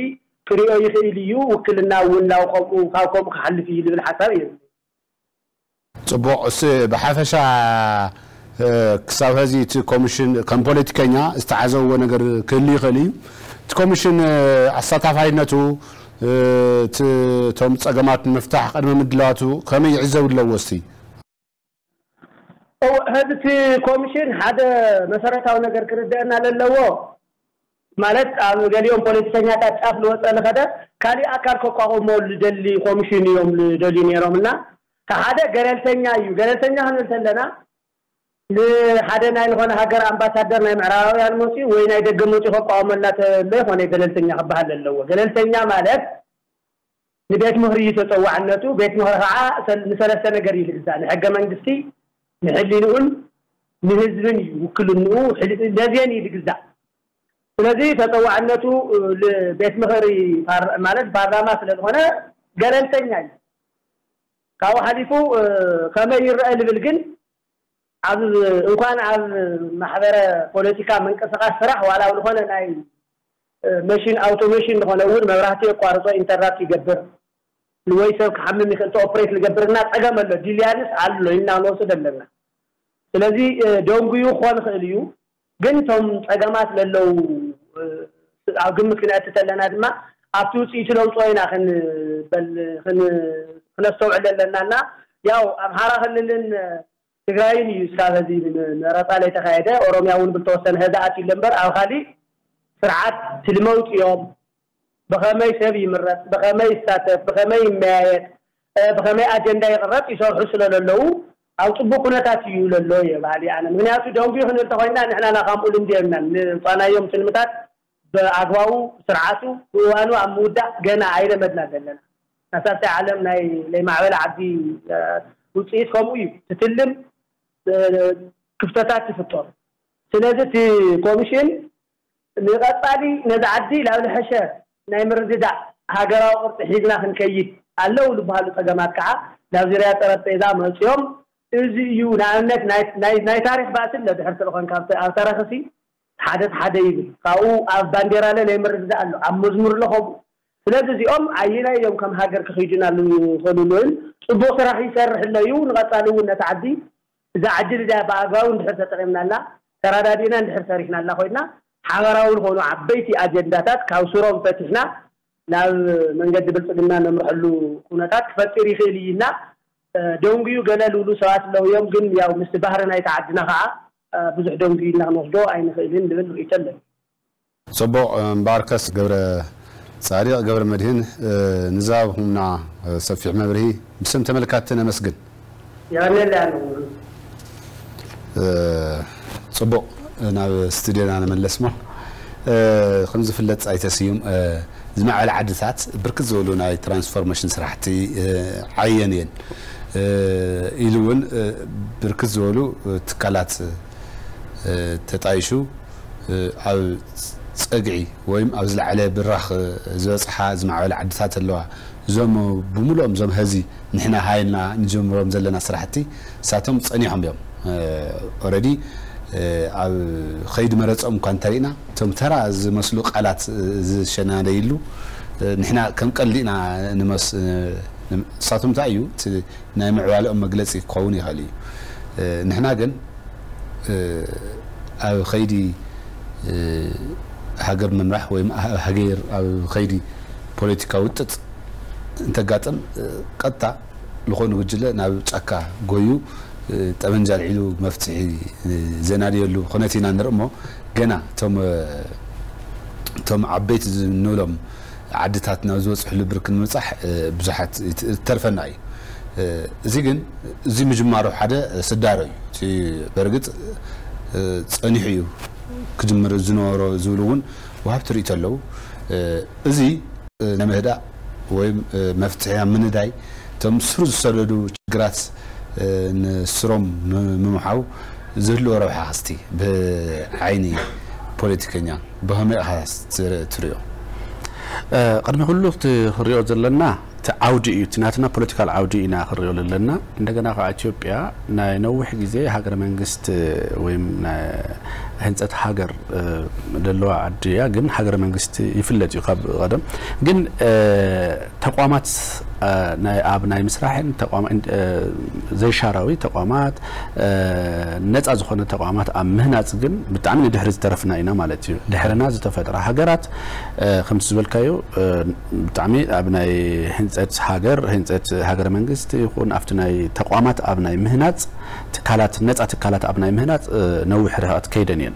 ክሪኦ ይኽእል እዩ። ውክልና እውን ናብ ከምኡ ካብ ከምኡ ክሓልፍ እዩ ዝብል ሓሳብ እዩ። ፅቡቕ። እስ ብሓፈሻ ክሳብ ሕዚ እቲ ኮሚሽን ከም ፖለቲከኛ ዝተዓዘብዎ ነገር ክህሉ ይኽእል እዩ። እቲ ኮሚሽን ኣሳታፋይነቱ እቲ እቶም ጸገማት ንምፍታሕ ቅድመ ምድላዋቱ ከመይ ይዕዘቡ ኣለዎ እስቲ? እወ፣ ሕዚ እቲ ኮሚሽን ሓደ መሰረታዊ ነገር ክርደአና ለለዎ፣ ማለት ኣብ ገሊኦም ፖለቲከኛታት ጫፍ ልወፀ ልኸደ ካሊእ ኣካል ከቋቁሞ ልደሊ ኮሚሽን እዮም ልደልዩ ነይሮም። እና ሓደ ገለልተኛ እዩ። ገለልተኛ ክንብል ተለና ንሓደ ናይ ዝኾነ ሃገር ኣምባሳደር ናይ ምዕራባውያን መፅኡ ወይ ናይ ደገ መፅኡ ከቋቁመልና ተሎ ይኾነ ገለልተኛ ክበሃል ኣለዎ። ገለልተኛ ማለት ንቤት ምኽሪ እዩ ተፀዋዕነቱ። ቤት ምኽሪ ከዓ ሰል- ንሰለስተ ነገር እዩ ልግዛእ። ንሕገ መንግስቲ፣ ንሕሊንኡን ንህዝብን እዩ ውክልንኡ። ሕሊ- ነዚአን እዩ ልግዛእ። ስለዚ ተፀዋዕነቱ እ፣ ል- ቤት ምኽሪ ፓር- ማለት ፓርላማ ስለዝኾነ ገለልተኛ እዩ። ካብኡ ሓሊፉ እ፣ ከመይ ይረአ ልብል ግን ኣብ እንኳን ኣብ ማሕበረ ፖለቲካ ምንቅስቃስ ስራሕ ዋላ ኣብ ዝኾነ ናይ መሽን ኣውቶሜሽን ዝኾነ እውን መብራህቲ የቋርጾ ኢንተራፕት ይገብር ወይ ሰብ ክሓምም ይኽእል ኦፕሬት ዝገብርና ጸገም ኣሎ። ዲልያንስ ኣሎ ኢና ንወስድ ኣለና። ስለዚ ደንጉዩ ክኾን ይኽእል እዩ፣ ግን እቶም ጸገማት ለለው ኣብ ግምት ክነእቲ ተለና ድማ ኣብቲ ውፅኢቱ ለውፅኦ ኢና ክንበል ክነስተውዕል ኣለና። እና ያው ኣምሓራ ክልልን ትግራይን እዩ እስካብ ሕዚ መረፃ ለይተካየደ። ኦሮሚያ እውን ብልተወሰነ ህዛኣት እዩ እምበር ኣብ ካሊእ ስርዓት ትልመውጥ እዮም። ብኸመይ ሰብ ይምረፅ፣ ብኸመይ ይሳተፍ፣ ብኸመይ ይመያየጥ፣ ብኸመይ ኣጀንዳ ይቕረፅ ይሰርሑ ስለለለዉ ኣብ ፅቡቅ ኩነታት እዩ ለሎ እየ በሃሊ ኣነ። ምክንያቱ ደንጉ ክንብል ተኮይና ንሕና ናካምኡ ልምዲ የብናን። ንውፃናዮም ትልምታት ብኣግባቡ ስርዓቱ ብእዋኑ ኣብ ምውዳእ ገና ኣይለመድና ዘለና። ናሳብቲ ዓለም ናይ ለይማዕበለ ዓዲ ውፅኢት ከምኡ እዩ። ትትልም ክፍተታት ትፍጠሩ። ስለዚ እቲ ኮሚሽን ንቐፃሊ ነዚ ዓዲ ናብ ዝሐሸ ናይ ምርድዳእ ሃገራዊ ቅርፂ ሒዝና ክንከይድ ኣለዉ ዝበሃሉ ፀገማት ከዓ ናብ ዙርያ ጠረጴዛ መፅዮም እዚ እዩ ንኣብነት ናይ ታሪክ ባእሲ ኣሎ ድሕር ትልኾን ካብ ኣብ ተረክሲ ሓደ ሓደ ይብል ካብኡ ኣብ ባንዴራ ለ ናይ ምርድዳእ ኣሎ ኣብ መዝሙር ለ ከምኡ ስለዚ እዚኦም ኣየናይ እዮም ከም ሃገር ክኺዱና ዝኽእሉ ን ፅቡቅ ስራሕ ይሰርሕ ኣሎ እዩ ንቐፃሊ እውን ነቲ ዓዲ እዛ ዕድል እዚኣ ብኣግባቡ እንድሕር ተጠቒምናላ ተረዳዲእና እንድሕር ሰሪሕናላ ኮይና ሓበራዊ ዝኾኑ ዓበይቲ ኣጀንዳታት ካብ ሱሮም ፈቲሕና ናብ መንገዲ ብልፅግና ነምርሐሉ ኩነታት ክፈጥር ይኽእል እዩ እና ደንጉዩ ገለ ልብሉ ሰባት ኣለዉ እዮም ግን ያው ምስቲ ባህሪ ናይቲ ዓድና ከዓ ብዙሕ ደንጉዩ ኢልና ክንወስዶ ኣይንኽእልን ዝብል ርእይቶ ኣለኒ። ጽቡቕ እምበኣርከስ ገብረ ጻዲቕ ገብረ መድህን ንዝሃብኹምና ሰፊሕ መብርሂ ብስም ተመልካትቲ ነመስግን። የቐንየለይ ኣነ ጽቡቕ ናብ ስቱድዮና ንመለስሞ ከም ዝፍለጥ ኣይተስዩም ዝማዕበለ ዓድታት ብርክት ዝበሉ ናይ ትራንስፎርሜሽን ስራሕቲ ዓየን እየን ኢሉ እውን ብርክት ዝበሉ ትካላት ተጣይሹ ኣብ ፀግዒ ወይም ኣብ ዝለዓለ ብራኽ ዝበፅሓ ዝማዕበለ ዓድታት ኣለዋ። እዞም ብምሉኦም እዞም ሀዚ ንሕና ሃይልና ንጀምሮም ዘለና ስራሕቲ እሳቶም ፀኒሖም እዮም። ኦረዲ ኣብ ኸይዲ መረፀኦም እኳ እንተሪእና እቶም ተራ ዝመስሉ ቃላት ዝሸናደይሉ ንሕና ከም ቀልዲ ኢና ንመስ እሳቶም እንታይ እዩ ናይ ምዕባለኦም መግለፂ ክኸውን ይኽእል እዩ። ንሕና ግን ኣብ ኸይዲ ሃገር ምምራሕ ወይ ሃገር ኣብ ኸይዲ ፖለቲካዊ ውጥጥ እንተጋጥም ቀጥታ ዝኾኑ ጉጅለ ናብ ጫካ ጎዩ ጠበንጃ ኣልዒሉ መፍትሒ ዘናድየሉ ኩነት ኢና ንርኢ እሞ ገና እቶም ዓበይቲ ንብሎም ዓድታት ናብ ዝበፅሕሉ ብርክ ንምብፃሕ ብዙሓት ይተርፈና እዩ። እዚ ግን እዚ ምጅማሩ ሓደ ስዳሮ እዩ። በርግጥ ፀኒሑ እዩ ክጅምር ዝነበሮ ዝብሉ እውን ወሃብቲ ርእይቶ ኣለዉ። እዚ ናይ ምህዳእ ወይም መፍትሒ ኣብ ምንዳይ እቶም ስር ዝሰደዱ ችግራት ንስሮም ንምምሓው ዝህልዎ ረብሓ እስቲ ብዓይኒ ፖለቲከኛ ብኸመይ ኢኻ ትሪኦ? ቅድሚ ኩሉ እቲ ክሪኦ ዘለና እቲ ዓውዲ እዩ። እቲ ናትና ፖለቲካል ዓውዲ ኢና ክሪኦ ዘለና። እንደገና ከዓ ኢትዮጵያ ናይ ነዊሕ ግዜ ሃገረ መንግስት ወይም ህንፀት ሃገር ዘለዋ ዓዲ እያ። ግን ሃገረ መንግስቲ ይፍለጥ እዩ ካብ ቀደም። ግን ተቋማት ኣብ ናይ ምስራሕን ዘይሻራዊ ተቋማት፣ ነፃ ዝኾነ ተቋማት ኣብ ምህናፅ ግን ብጣዕሚ ንድሕሪ ዝተረፍና ኢና ማለት እዩ። ድሕርና ዝተፈጥራ ሃገራት ከምቲ ዝበልካዮ ብጣዕሚ ኣብ ናይ ህንፀት ሃገር፣ ህንፀት ሃገረ መንግስቲ ይኹን ኣብቲ ናይ ተቋማት ኣብ ናይ ምህናፅ ትካላት፣ ነፃ ትካላት ኣብ ናይ ምህናፅ ነዊሕ ርሕቐት ከይደን እየን።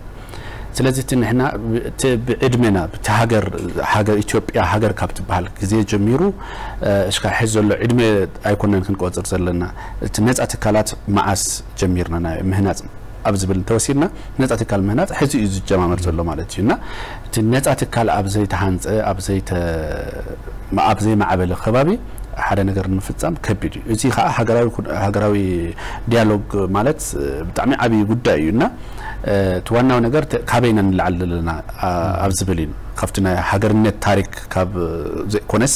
ስለዚ እቲ ንሕና እቲ ብዕድሜና ብቲ ሃገር፣ ሃገር ኢትዮጵያ ሃገር ካብ ትበሃል ግዜ ጀሚሩ እስካ ሕዚ ዘሎ ዕድመ ኣይኮነን ክንቆፅር ዘለና። እቲ ነፃ ትካላት መዓስ ጀሚርና ናይ ምህናፅ ኣብ ዝብል እንተወሲድና፣ ነፃ ትካል ምህናፅ ሕዚ እዩ ዝጀማመር ዘሎ ማለት እዩ። እና እቲ ነፃ ትካል ኣብ ዘይተሃንፀ፣ ኣብ ዘይተ ኣብ ዘይማዕበለ ከባቢ ሓደ ነገር ንምፍፃም ከቢድ እዩ። እዚ ከዓ ሃገራዊ ኩ- ሃገራዊ ዲያሎግ ማለት ብጣዕሚ ዓብዪ ጉዳይ እዩ። እና እቲ ዋናው ነገር ተ- ካበይና ንለዓል ዘለና ኣብ ዝብል እዩ። ካብቲ ናይ ሃገርነት ታሪክ ካብ ዘይኮነስ፣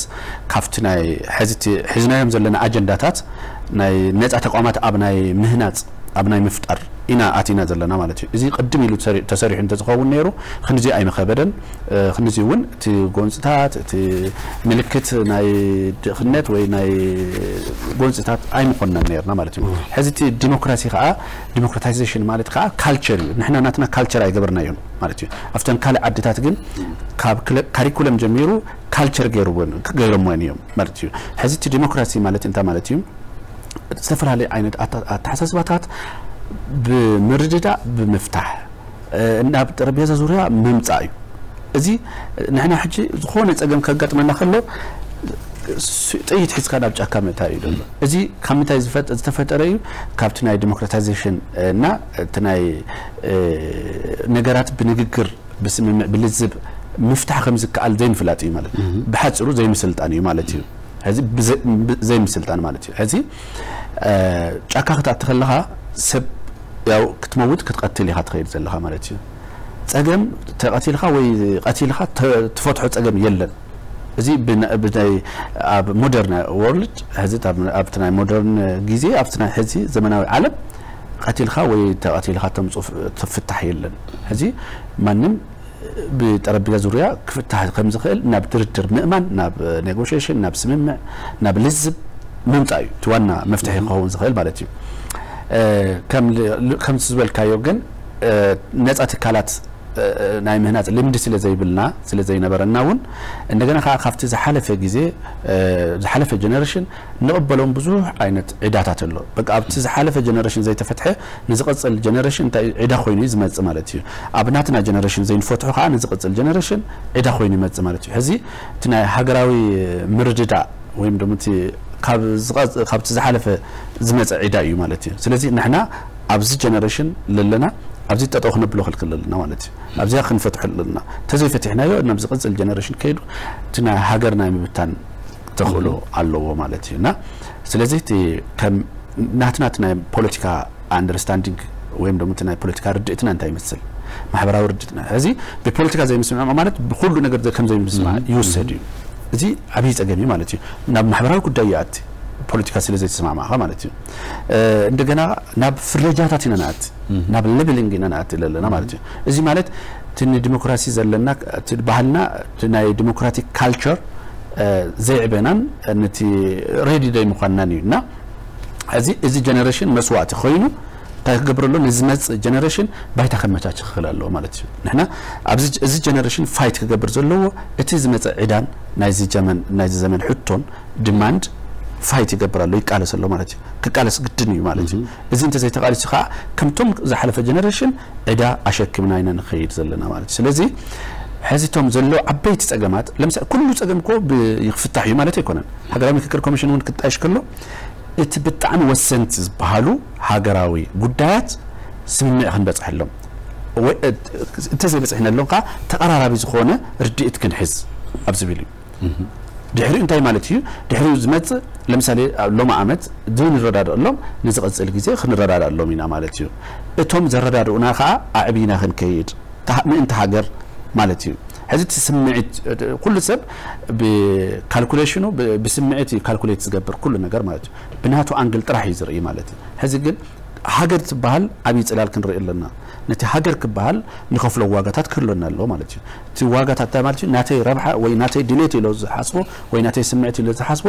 ካብቲ ናይ ሕዚ እቲ ሒዝናዮም ዘለና ኣጀንዳታት ናይ ነፃ ተቋማት ኣብ ናይ ምህናፅ፣ ኣብ ናይ ምፍጣር ኢና ኣቲና ዘለና ማለት እዩ። እዚ ቅድም ኢሉ ተሰሪ- ተሰሪሑ እንተዝኸውን ነይሩ ክንዚ ኣይምኸበደን። ክንዚ እውን እቲ ጎንፅታት፣ እቲ ምልክት ናይ ድኽነት ወይ ናይ ጎንፅታት ኣይምኾንናን ነይርና ማለት እዩ። ሕዚ እቲ ዲሞክራሲ ከዓ፣ ዲሞክራታይዜሽን ማለት ከዓ ካልቸር እዩ። ንሕና ናትና ካልቸር ኣይገበርናዮን ማለት እዩ። ኣብተን ካልእ ዓድታት ግን ካብ ክለ- ካሪኩለም ጀሚሩ ካልቸር ገይርዎን ገይሮምዎን እዮም ማለት እዩ። ሕዚ እቲ ዲሞክራሲ ማለት እንታይ ማለት እዩ? ዝተፈላለዩ ዓይነት ኣታ- ኣተሓሳስባታት ብምርድዳእ ብምፍታሕ ናብ ጠረጴዛ ዙርያ ምምፃእ እዩ። እዚ ንሕና ሕጂ ዝኾነ ፀገም ከጋጥመና ከሎ ስ- ጥይት ሒዝካ ናብ ጫካ ምእታይ እዩ ዘሎ። እዚ ካብ ምንታይ ዝፈጥ- ዝተፈጠረ እዩ? ካብቲ ናይ ዲሞክራታይዜሽን እና እቲ ናይ ነገራት ብንግግር ብስምምዕ ብልዝብ ምፍታሕ ከም ዝከኣል ዘይምፍላጥ እዩ ማለት እዩ። ብሓፂሩ ዘይምስልጣን እዩ ማለት እዩ። ሕዚ ብዘ- ብ- ዘይምስልጣን ማለት እዩ። ሕዚ ጫካ ክትኣቲ ከለኻ ሰብ ያው ክትመውት ክትቐትል ኢኻ ትኸይድ ዘለኻ ማለት እዩ። ፀገም ተቐቲልካ ወይ ቀቲልካ ተ- ትፈትሖ ፀገም የለን። እዚ ብና- ብናይ ኣብ ሞደርን ወርልድ ሕዚ ኣብ- ኣብቲ ናይ ሞደርን ግዜ ኣብቲ ናይ ሕዚ ዘመናዊ ዓለም ቀቲልካ ወይ ተቐቲልካ ተምፅኦ ፍ- ፍታሕ የለን። ሕዚ ማንም ብጠረጴዛ ዙርያ ክፍታሕ ከም ዝኽእል ናብ ድርድር ምእማን፣ ናብ ኔጎሽሽን፣ ናብ ስምምዕ፣ ናብ ልዝብ ምምፃእ እዩ እቲ ዋና መፍትሒ ክኸውን ዝኽእል ማለት እዩ። ከም ከምቲ ዝበልካዮ ግን ነፃ ትካላት ናይ ምህናፅ ልምዲ ስለ ዘይብልና ስለ ዘይነበረና እውን እንደገና ከዓ ካብቲ ዝሓለፈ ግዜ ዝሓለፈ ጀነሬሽን ንቕበሎም ብዙሕ ዓይነት ዕዳታት ኣሎ። በቃ ኣብቲ ዝሓለፈ ጀነሬሽን ዘይተፈትሐ ንዝቐፅል ጀነሬሽን እንታይ ዕዳ ኮይኑ እዩ ዝመፅእ ማለት እዩ። ኣብ ናትና ጀነሬሽን ዘይንፈትሖ ከዓ ንዝቐፅል ጀነሬሽን ዕዳ ኮይኑ ይመፅእ ማለት እዩ። ሕዚ እቲ ናይ ሃገራዊ ምርድዳእ ወይም ደሞ እቲ ካብ ዝቐፅ- ካብቲ ዝሓለፈ ዝመፀ ዕዳ እዩ ማለት እዩ። ስለዚ ንሕና ኣብዚ ጀነሬሽን ለለና ኣብዚ ጠጠው ክነብሎ ክልክል ኣለና ማለት እዩ። ኣብዚኣ ክንፈትሖ ኣለና። እንተዘይፈቲሕናዮ ናብ ዝቐፅል ጀነሬሽን ከይዱ እቲ ናይ ሃገር ናይ ምብታን ተኽእሎ ኣለዎ ማለት እዩ። እና ስለዚ እቲ ከም ናትና እቲ ናይ ፖለቲካ ኣንደርስታንዲንግ ወይም ደሞ እቲ ናይ ፖለቲካ ርድእትና እንታይ ይመስል? ማሕበራዊ ርድእትና ሕዚ ብፖለቲካ ዘይምስምማዕ ማለት ብኩሉ ነገር ዘ- ከም ዘይምስማዕ ይውሰድ እዩ። እዚ ዓብዪ ፀገም እዩ ማለት እዩ። ናብ ማሕበራዊ ጉዳይ ይኣቲ ፖለቲካ ስለ ዘይተስማማዕካ ማለት እዩ። እንደገና ናብ ፍረጃታት ኢና ንኣቲ ናብ ሌብሊንግ ኢና ንኣቲ ዘለና ማለት እዩ። እዚ ማለት እቲ ንዲሞክራሲ ዘለና እቲ ባህልና እቲ ናይ ዲሞክራቲክ ካልቸር ዘይዕበናን ነቲ ሬዲ ዘይምዃንናን እዩ። እና እዚ እዚ ጀነሬሽን መስዋእቲ ኮይኑ እንታይ ክገብር ኣሎ? ንዝመፅእ ጀነሬሽን ባይታ ከመቻች ክኽእል ኣለዎ ማለት እዩ። ንሕና ኣብዚ እዚ ጀነሬሽን ፋይት ክገብር ዘለዎ እቲ ዝመፀ ዕዳን ናይዚ ጀመን ናይዚ ዘመን ሕቶን ዲማንድ ፋይት ይገብር ኣሎ፣ ይቃለስ ኣሎ ማለት እዩ። ክቃለስ ግድን እዩ ማለት እዩ። እዚ እንተዘይተቃሊሱ ከዓ ከምቶም ዝሓለፈ ጀነሬሽን ዕዳ ኣሸኪምና ኢና ንኸይድ ዘለና ማለት እዩ። ስለዚ ሕዚቶም ዘለዉ ዓበይቲ ፀገማት ለምሳሌ ኩሉ ፀገም እኮ ይክፍታሕ እዩ ማለት ኣይኮነን። ሃገራዊ ምክክር ኮሚሽን እውን ክጣየሽ ከሎ እቲ ብጣዕሚ ወሰንቲ ዝበሃሉ ሃገራዊ ጉዳያት ስምምዕ ክንበፅሐሎም እንተዘይበፅሕነሎም ከዓ ተቐራራቢ ዝኾነ ርድኢት ክንሕዝ ኣብ ዝብል እዩ። ድሕሪኡ እንታይ ማለት እዩ? ድሕሪኡ ዝመፅእ ለምሳሌ ሎሚ ዓመት ዘይንረዳድኣሎም ንዝቐፅል ግዜ ክንረዳድኣሎም ኢና ማለት እዩ። እቶም ዘረዳድኡና ከዓ ኣዕቢና ክንከይድ ምእንቲ ሃገር ማለት እዩ። ሕዚ እቲ ስምዒት ኩሉ ሰብ ብካልኩሌሽኑ ብስምዒት እዩ ካልኩሌት ዝገብር ኩሉ ነገር ማለት እዩ። ብናቱ ኣንግል ጥራሕ እዩ ዝርኢ ማለት እዩ። ሕዚ ግን ሃገር ትበሃል ዓብዪ ፅላል ክንርኢ ኣለና። ነቲ ሃገር ክበሃል ንኸፍሎ ዋጋታት ክህሎና ኣለዎ ማለት እዩ። እቲ ዋጋታት እንታይ ማለት እዩ? ናተይ ረብሓ ወይ ናተይ ድሌት ኢሎ ዝሓስቦ ወይ ናተይ ስምዒት ኢሎ ዝሓስቦ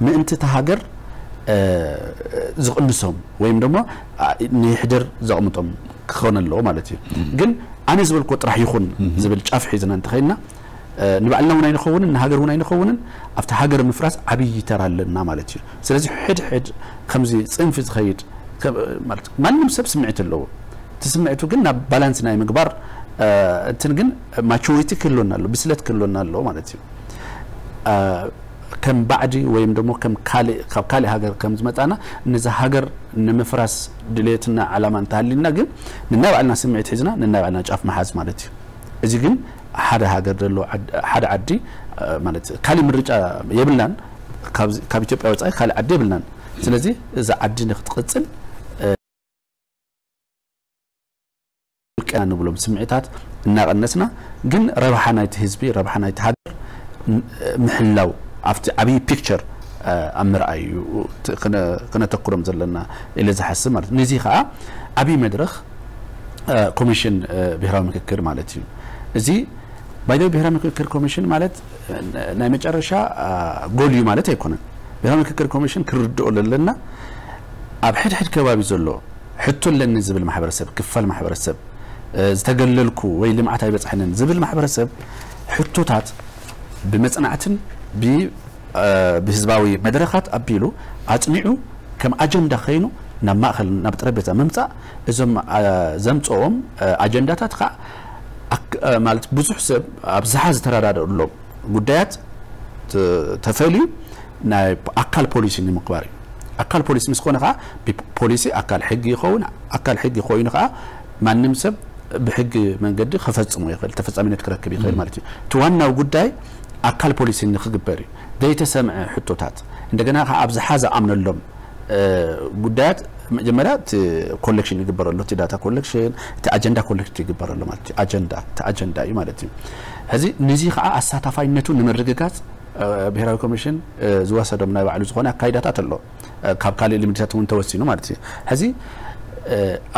ምእንቲ እቲ ሃገር ዝቕንሶም ወይም ደሞ ንሕድር ዘቕምጦም ክኾን ኣለዎ ማለት እዩ። ግን ኣነ ዝበልኮ ጥራሕ ይኹን ዝብል ጫፍ ሒዝና እንተኸይና ንባዕልና እውን ኣይንኸውንን ንሃገር እውን ኣይንኸውንን። ኣብቲ ሃገር ምፍራስ ዓብዪ ተራ ኣለና ማለት እዩ። ስለዚ ሕድሕድ ከምዚ ፅንፊ ዝኸይድ ማንም ሰብ ስምዒት ኣለዎ። እቲ ስምዒቱ ግን ናብ ባላንስ ናይ ምግባር እንትን ግን ማቹሪቲ ክህሎና ኣሎ፣ ብስለት ክህሎና ኣሎ ማለት እዩ። ከም ባዕዲ ወይም ደሞ ከም ካልእ ካብ ካልእ ሃገር ከም ዝመጻና ነዚ ሃገር ንምፍራስ ድሌትና ዓላማ እንተሃሊና ግን ንናይ ባዕልና ስምዒት ሒዝና ንናይ ባዕልና ጫፍ መሓዝ ማለት እዩ። እዚ ግን ሓደ ሃገር ዘሎ ሓደ ዓዲ ማለት ካልእ ምርጫ የብልናን። ካብ ኢትዮጵያ ወጻኢ ካልእ ዓዲ የብልናን። ስለዚ እዛ ዓዲ ንክትቕጽል ውልቀና ንብሎም ስምዒታት እናቐነስና ግን ረብሓ ናይቲ ህዝቢ ረብሓ ናይቲ ሃገር ምሕላው ኣብቲ ዓብዪ ፒክቸር ኣብ ምርኣይ እዩ ክነተኩሮም ዘለና ኢለ ዝሓስብ ማለት እዩ። ነዚ ከዓ ዓብዪ መድረኽ ኮሚሽን ብሄራዊ ምክክር ማለት እዩ። እዚ ባይደው ብሄራዊ ምክክር ኮሚሽን ማለት ናይ መጨረሻ ጎል እዩ ማለት ኣይኮነን። ብሄራዊ ምክክር ኮሚሽን ክርድኦ ለለና ኣብ ሕድሕድ ከባቢ ዘሎ ሕቶ ኣለኒ ዝብል ማሕበረሰብ ክፋል ማሕበረሰብ ዝተገለልኩ ወይ ልምዓት ኣይበፅሐንን ዝብል ማሕበረሰብ ሕቶታት ብመፅናዕትን ብህዝባዊ መድረኻት ኣቢሉ ኣፅኒዑ ከም ኣጀንዳ ከይኑ ናብ ማእኸል ናብ ጠረጴዛ ምምፃእ እዞም ዘምፅኦም ኣጀንዳታት ከዓ ማለት ብዙሕ ሰብ ኣብዝሓ ዝተረዳደኣሎም ጉዳያት ተፈልዩ ናይ ኣካል ፖሊሲ ንምግባር እዩ። ኣካል ፖሊሲ ምስ ኮነ ከዓ ፖሊሲ ኣካል ሕጊ ይኸውን። ኣካል ሕጊ ኮይኑ ከዓ ማንም ሰብ ብሕጊ መንገዲ ክፈፅሞ ይኽእል፣ ተፈፃሚነት ክረክብ ይኽእል ማለት እዩ። እቲ ዋናው ጉዳይ ኣካል ፖሊሲ ንክግበር እዩ። ዘይተሰምዐ ሕቶታት እንደገና ከዓ ኣብዝሓ ዝኣምነሎም ጉዳያት መጀመርያ እቲ ኮሌክሽን ይግበረሉ፣ እቲ ዳታ ኮሌክሽን፣ እቲ ኣጀንዳ ኮሌክት ይግበረሉ ማለት እዩ። ኣጀንዳ እቲ ኣጀንዳ እዩ ማለት እዩ። ሕዚ ነዚ ከዓ ኣሳታፋይነቱ ንምርግጋፅ ብሄራዊ ኮሚሽን ዝወሰዶም ናይ ባዕሉ ዝኾነ ኣካይዳታት ኣሎ። ካብ ካልእ ልምድታት እውን ተወሲኑ ማለት እዩ። ሕዚ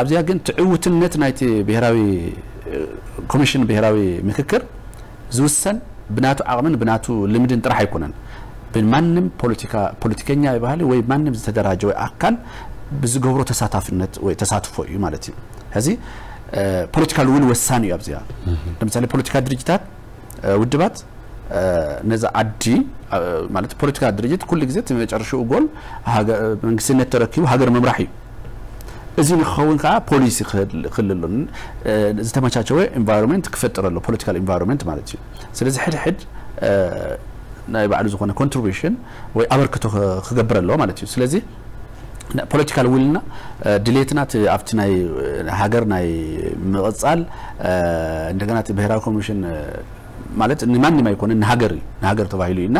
ኣብዚኣ ግን ትዕውትነት ናይቲ ብሄራዊ ኮሚሽን ብሄራዊ ምክክር ዝውሰን ብናቱ ዓቕምን ብናቱ ልምድን ጥራሕ ኣይኮነን። ብማንም ፖለቲካ ፖለቲከኛ ይበሃል ወይ ማንም ዝተደራጀ ወይ ኣካል ብዝገብሮ ተሳታፍነት ወይ ተሳትፎ እዩ ማለት እዩ። ሕዚ ፖለቲካል ዊል ወሳኒ እዩ ኣብዚኣ። ለምሳሌ ፖለቲካ ድርጅታት ውድባት ነዚ ዓዲ ማለት ፖለቲካ ድርጅት ኩሉ ግዜ እቲ መጨረሽኡ ጎል መንግስትነት ተረኪቡ ሃገር ምምራሕ እዩ። እዚ ንክኸውን ከዓ ፖሊሲ ክህል ኣሎ፣ ዝተመቻቸወ ኢንቫይሮንመንት ክፈጥር ኣሎ፣ ፖለቲካል ኢንቫይሮንመንት ማለት እዩ። ስለዚ ሕድሕድ ናይ ባዕሉ ዝኾነ ኮንትሪቢሽን ወይ ኣበርክቶ ክገብር ኣለዎ ማለት እዩ። ስለዚ ፖለቲካል ዊልና ድሌትና ኣብቲ ናይ ሃገር ናይ ምቕፃል እንደገና እቲ ብሄራዊ ኮሚሽን ማለት ንማንም ኣይኮነ ንሃገር እዩ፣ ንሃገር ተባሂሉ እዩ እና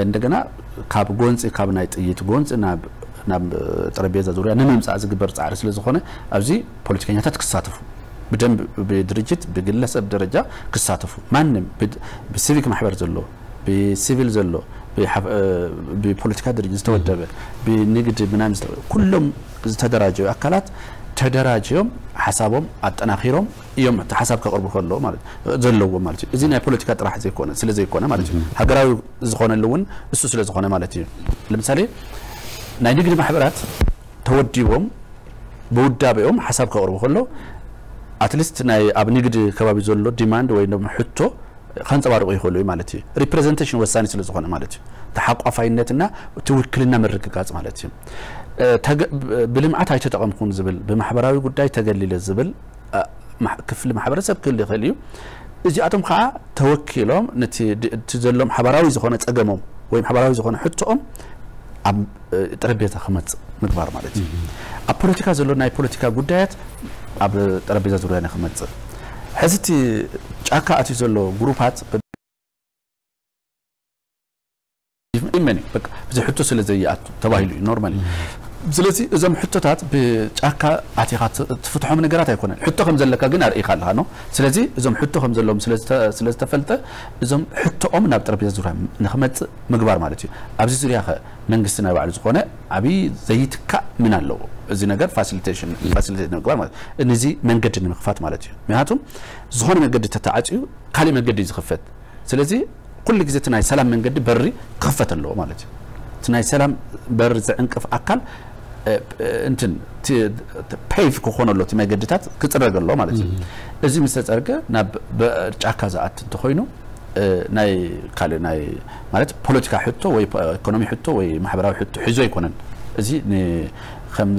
እንደገና ካብ ጎንፂ ካብ ናይ ጥይት ጎንፂ ናብ ናብ ጠረጴዛ ዙርያ ንምምፃእ ዝግበር ፃዕሪ ስለ ዝኾነ ኣብዚ ፖለቲከኛታት ክሳተፉ ብደንብ ብድርጅት ብግለሰብ ደረጃ ክሳተፉ ማንም ብሲቪክ ማሕበር ዘሎ ብሲቪል ዘሎ ብፖለቲካ ድርጅት ዝተወደበ ብንግድ ምናምን ኩሎም ዝተደራጀዩ ኣካላት ተደራጅዮም ሓሳቦም ኣጠናኺሮም እዮም እቲ ሓሳብ ከቕርቡ ከለዎ ማለት ዘለዎም ማለት እዩ። እዚ ናይ ፖለቲካ ጥራሕ ዘይኮነ ስለ ዘይኮነ ማለት እዩ። ሃገራዊ ዝኾነሉ እውን እሱ ስለ ዝኾነ ማለት እዩ። ለምሳሌ ናይ ንግድ ማሕበራት ተወዲቦም ብውዳቤኦም ሓሳብ ከቕርቡ ከሎ ኣትሊስት ናይ ኣብ ንግድ ከባቢ ዘሎ ዲማንድ ወይ ድማ ሕቶ ከንፀባርቁ ይኽእሉ እዩ ማለት እዩ። ሪፕሬዘንቴሽን ወሳኒ ስለ ዝኾነ ማለት እዩ። ተሓቋፋይነትና እቲ ውክልና ምርግጋፅ ማለት እዩ። ብልምዓት ኣይተጠቐምኩን ዝብል ብማሕበራዊ ጉዳይ ተገሊለ ዝብል ክፍሊ ማሕበረሰብ ክህል ይኽእል እዩ። እዚኣቶም ከዓ ተወኪሎም ነቲ ዘለዎም ሓባራዊ ዝኾነ ፀገሞም ወይ ሓባራዊ ዝኾነ ሕቶኦም ኣብ ጠረጴዛ ክመፅእ ምግባር ማለት እዩ። ኣብ ፖለቲካ ዘሎ ናይ ፖለቲካ ጉዳያት ኣብ ጠረጴዛ ዙርያ ንክመፅእ ሕዚ እቲ ጫካ ኣትዩ ዘሎ ግሩፓት መን በቃ እዚ ሕቶ ስለ ዘይኣቱ ተባሂሉ እዩ ኖርማሊ ስለዚ እዞም ሕቶታት ብጫካ ኣቲኻ ት- ትፍትሖም ነገራት ኣይኮነን። ሕቶ ከም ዘለካ ግን ኣርእኻ ኣለኻ ነው። ስለዚ እዞም ሕቶ ከም ዘለዎም ስለ ዝተ- ስለ ዝተፈልጠ እዞም ሕቶኦም ናብ ጠረጴዛ ዙርያ ንክመጽእ ምግባር ማለት እዩ። ኣብዚ ዙርያ ከ መንግስቲ ናይ ባዕሉ ዝኾነ ዓብዪ ዘይትካእ ምን ኣለዎ። እዚ ነገር ፋሲሊቴሽን ፋሲሊቴት ንምግባር ማለት ነዚ መንገዲ ንምክፋት ማለት እዩ። ምክንያቱም ዝኾነ መንገዲ ተተዓፅዩ ካሊእ መንገዲ እዩ ዝኽፈት። ስለዚ ኩሉ ግዜ እቲ ናይ ሰላም መንገዲ በሪ ክኽፈት ኣለዎ ማለት እዩ። እቲ ናይ ሰላም በሪ ዝዕንቅፍ ኣካል እ፣ እንትን እቲ ፔቭ ክኾን ኣሎ፣ እቲ መገድታት ክፅረግ ኣሎ ማለት እዩ። እዚ ምስ ተፀርገ ናብ ብ- ጫካ ዝኣት እንተኮይኑ እ፣ ናይ ካልእ ናይ ማለት ፖለቲካ ሕቶ ወይ ፖ- ኢኮኖሚ ሕቶ ወይ ማሕበራዊ ሕቶ ሒዞ ኣይኮነን። እዚ ን- ከም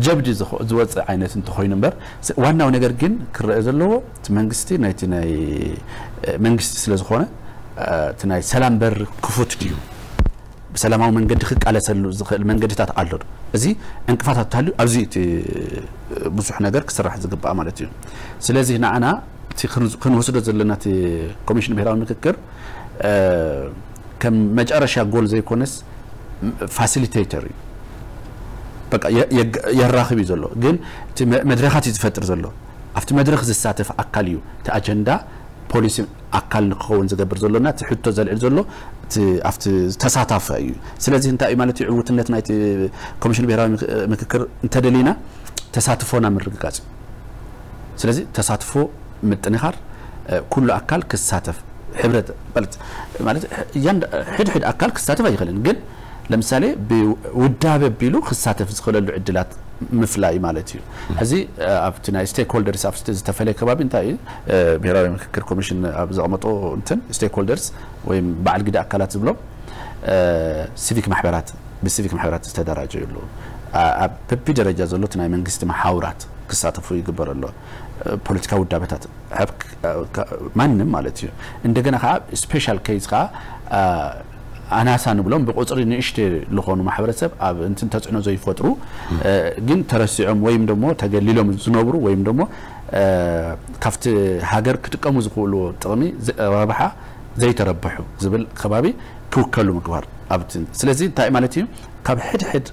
ጀብዲ ዝኸ- ዝወፅእ ዓይነት እንተኮይኑ እምበር ስ- ዋናው ነገር ግን ክረአ ዘለዎ እቲ መንግስቲ ናይቲ ናይ እ፣ መንግስቲ ስለ ዝኾነ እ፣ እቲ ናይ ሰላም በር ክፉት ድዩ፣ ብሰላማዊ መንገዲ ክቃለሰሉ ዝኽእል መንገድታት ኣሎ ዶ? እዚ ዕንቅፋታት እንተሃልዩ ኣብዚ እቲ ብዙሕ ነገር ክስራሕ ዝግባእ ማለት እዩ። ስለዚ ንዓና እቲ ክን- ክንወስዶ ዘለና እቲ ኮሚሽን ብሄራዊ ምክክር እ፣ ከም መጨረሻ ጎል ዘይኮነስ ፋሲሊቴተር እዩ። በቃ የ- የግ- የራኽብ እዩ ዘሎ፣ ግን እቲ መ- መድረኻት እዩ ዝፈጥር ዘሎ። ኣብቲ መድረኽ ዝሳተፍ ኣካል እዩ እቲ ኣጀንዳ ፖሊሲ ኣካል ንክኸውን ዝገብር ዘሎና እቲ ሕቶ ዘልዕል ዘሎ እቲ ኣብቲ ተሳታፋ እዩ። ስለዚ እንታይ እዩ ማለት እዩ ዕውትነት ናይቲ ኮሚሽን ብሄራዊ ምክ- ምክክር እንተደሊና ተሳትፎና ምርግጋጽ እዩ። ስለዚ ተሳትፎ ምጥንኻር እ፣ ኩሉ ኣካል ክሳተፍ ሕብረት ማለት ማለት እያንዳ ሕድሕድ ኣካል ክሳተፍ ኣይኽእልን፣ ግን ለምሳሌ ብውዳበ ቢሉ ክሳተፍ ዝኽእለሉ ዕድላት ምፍላይ ማለት እዩ። ሕዚ እ፣ ኣብቲ ናይ ስቴክ ሆልደርስ ኣብ ዝተፈለየ ከባቢ እንታይ እዩ እ፣ ብሔራዊ ምክክር ኮሚሽን ኣብ ዘቐመጦ እንትን ስቴክ ሆልደርስ ወይም በዓል ግደ ኣካላት ዝብሎም እ፣ ሲቪክ ማሕበራት ብሲቪክ ማሕበራት ዝተደራጀ የሉ ኣብ በቢ ደረጃ ዘሎ ናይ መንግስቲ መሓውራት ክሳተፉ ይግበር ኣሎ። ፖለቲካዊ ውዳበታት ማንም ማለት እዩ። እንደገና ከዓ ስፔሻል ኬዝ ከዓ ኣናሳ ንብሎም ብቁፅሪ ንእሽተ ዝኾኑ ማሕበረሰብ ኣብ እንትን ተፅዕኖ ዘይፈጥሩ ግን ተረሲዖም ወይም ደግሞ ተገሊሎም ዝነብሩ ወይም ደግሞ ካብቲ ሃገር ክጥቀሙ ዝኽእልዎ ጥቕሚ ረብሓ ዘይተረብሑ ዝብል ከባቢ ክውከሉ ምግባር ኣብቲ ስለዚ እንታይ ማለት እዩ ካብ ሕድሕድ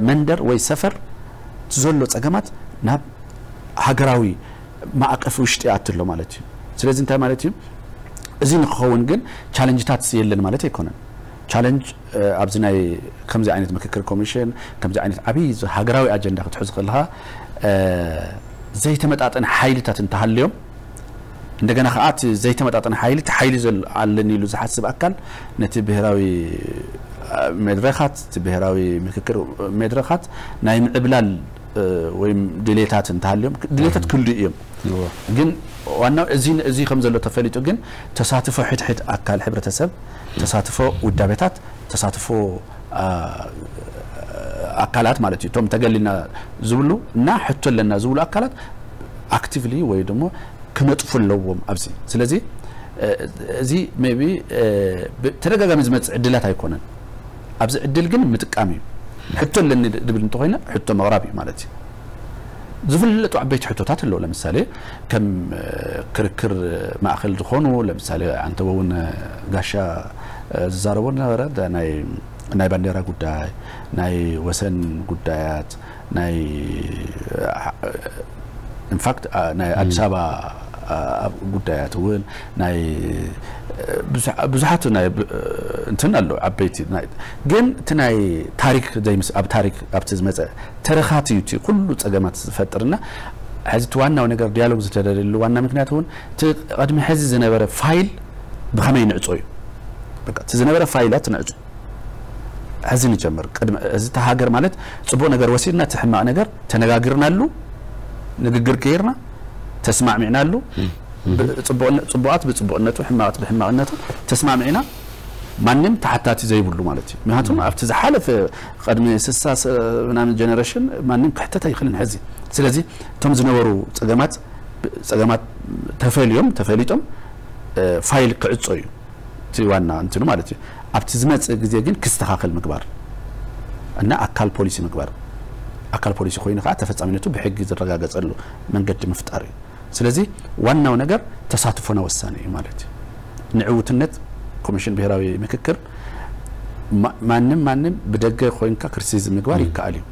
መንደር ወይ ሰፈር ዘሎ ፀገማት ናብ ሃገራዊ ማዕቀፍ ውሽጢ ኣትሎ ማለት እዩ። ስለዚ እንታይ ማለት እዩ እዚ ንክኸውን ግን ቻለንጅታት የለን ማለት ኣይኮነን። ቻለንጅ ኣብዚ ናይ ከምዚ ዓይነት ምክክር ኮሚሽን ከምዚ ዓይነት ዓብዪ ሃገራዊ ኣጀንዳ ክትሕዝ ከለካ ዘይተመጣጠነ ሓይልታት እንተሃልዮም እንደገና ከዓ እቲ ዘይተመጣጠነ ሓይሊ እቲ ሓይሊ ኣለኒ ኢሉ ዝሓስብ ኣካል ነቲ ብሄራዊ መድረኻት እቲ ብሄራዊ ምክክር መድረኻት ናይ ምዕብላል ወይም ድሌታት እንተሃልዮም ድሌታት ክህልዩ እዮም። ግን ዋናው እዚ እዚ ከም ዘሎ ተፈሊጡ ግን ተሳትፎ ሕድሕድ ኣካል ሕብረተሰብ ተሳትፎ ውዳቤታት ተሳትፎ ኣካላት ማለት እዩ እቶም ተገሊና ዝብሉ እና ሕቶ ኣለና ዝብሉ ኣካላት ኣክቲቭሊ ወይ ደሞ ክነጥፉ ኣለዎም ኣብዚ ስለዚ እዚ ቢ ተደጋጋሚ ዝመፅእ ዕድላት ኣይኮነን ኣብዚ ዕድል ግን ምጥቃም እዩ ሕቶ ኣለኒ ድብል እንተኮይነ ሕቶ መቕራብ እዩ ማለት እዩ ዝፍለጡ ዓበይቲ ሕቶታት ኣለዉ ለምሳሌ ከም ክርክር ማእኸል ዝኾኑ ለምሳሌ ኣንተወ እውን ጋሻ ዝዛረቦ ነበረ ናይ ባንዴራ ጉዳይ ናይ ወሰን ጉዳያት ናይ ኢንፋክት ናይ ኣዲስ ኣበባ ጉዳያት እውን ናይ ብዙሓት ናይ እንትን ኣሎ ዓበይቲ ግን እቲ ናይ ታሪክ ዘይምስ ኣብ ታሪክ ኣብቲ ዝመፀ ተረኻት እዩ እቲ ኩሉ ፀገማት ዝፈጥርና ሕዚ እቲ ዋናው ነገር ዲያሎግ ዝተደለሉ ዋና ምክንያት እውን እቲ ቅድሚ ሕዚ ዝነበረ ፋይል ብኸመይ ንዕፆ እዩ እቲ ዝነበረ ፋይላት ንዕፆ ሕዚ ንጀምር ቅድሚ እዚ ተሃገር ማለት ፅቡቅ ነገር ወሲድና እቲ ሕማቅ ነገር ተነጋግርናሉ ንግግር ገይርና ተስማዕሚዕናሉ ፅቡቃት ብፅቡቅነቱ ሕማቃት ብሕማቅነቱ ተስማዕሚዕና ማንም ተሓታቲ ዘይብሉ ማለት እዩ ምክንያቱም ኣብቲ ዝሓለፈ ቅድሚ ስሳ ምናምን ጀነሬሽን ማንም ክሕተት ኣይኽልን ሕዚ ስለዚ እቶም ዝነበሩ ፀገማት ፀገማት ተፈልዮም ተፈሊጦም ፋይል ክዕፆ እዩ እቲ ዋና እንትኑ ማለት እዩ ኣብቲ ዝመፅእ ግዜ ግን ክስተኻኸል ምግባር እና ኣካል ፖሊሲ ምግባር ኣካል ፖሊሲ ኮይኑ ከዓ ተፈፃሚነቱ ብሕጊ ዝረጋገፀሉ መንገዲ ምፍጣር እዩ ስለዚ ዋናው ነገር ተሳትፎና ወሳኒ እዩ ማለት እዩ ንዕውትነት ኮሚሽን ብሄራዊ ምክክር ማንም ማንም ብደገ ኮይንካ ክሪቲሲዝም ምግባር ይከኣል እዩ።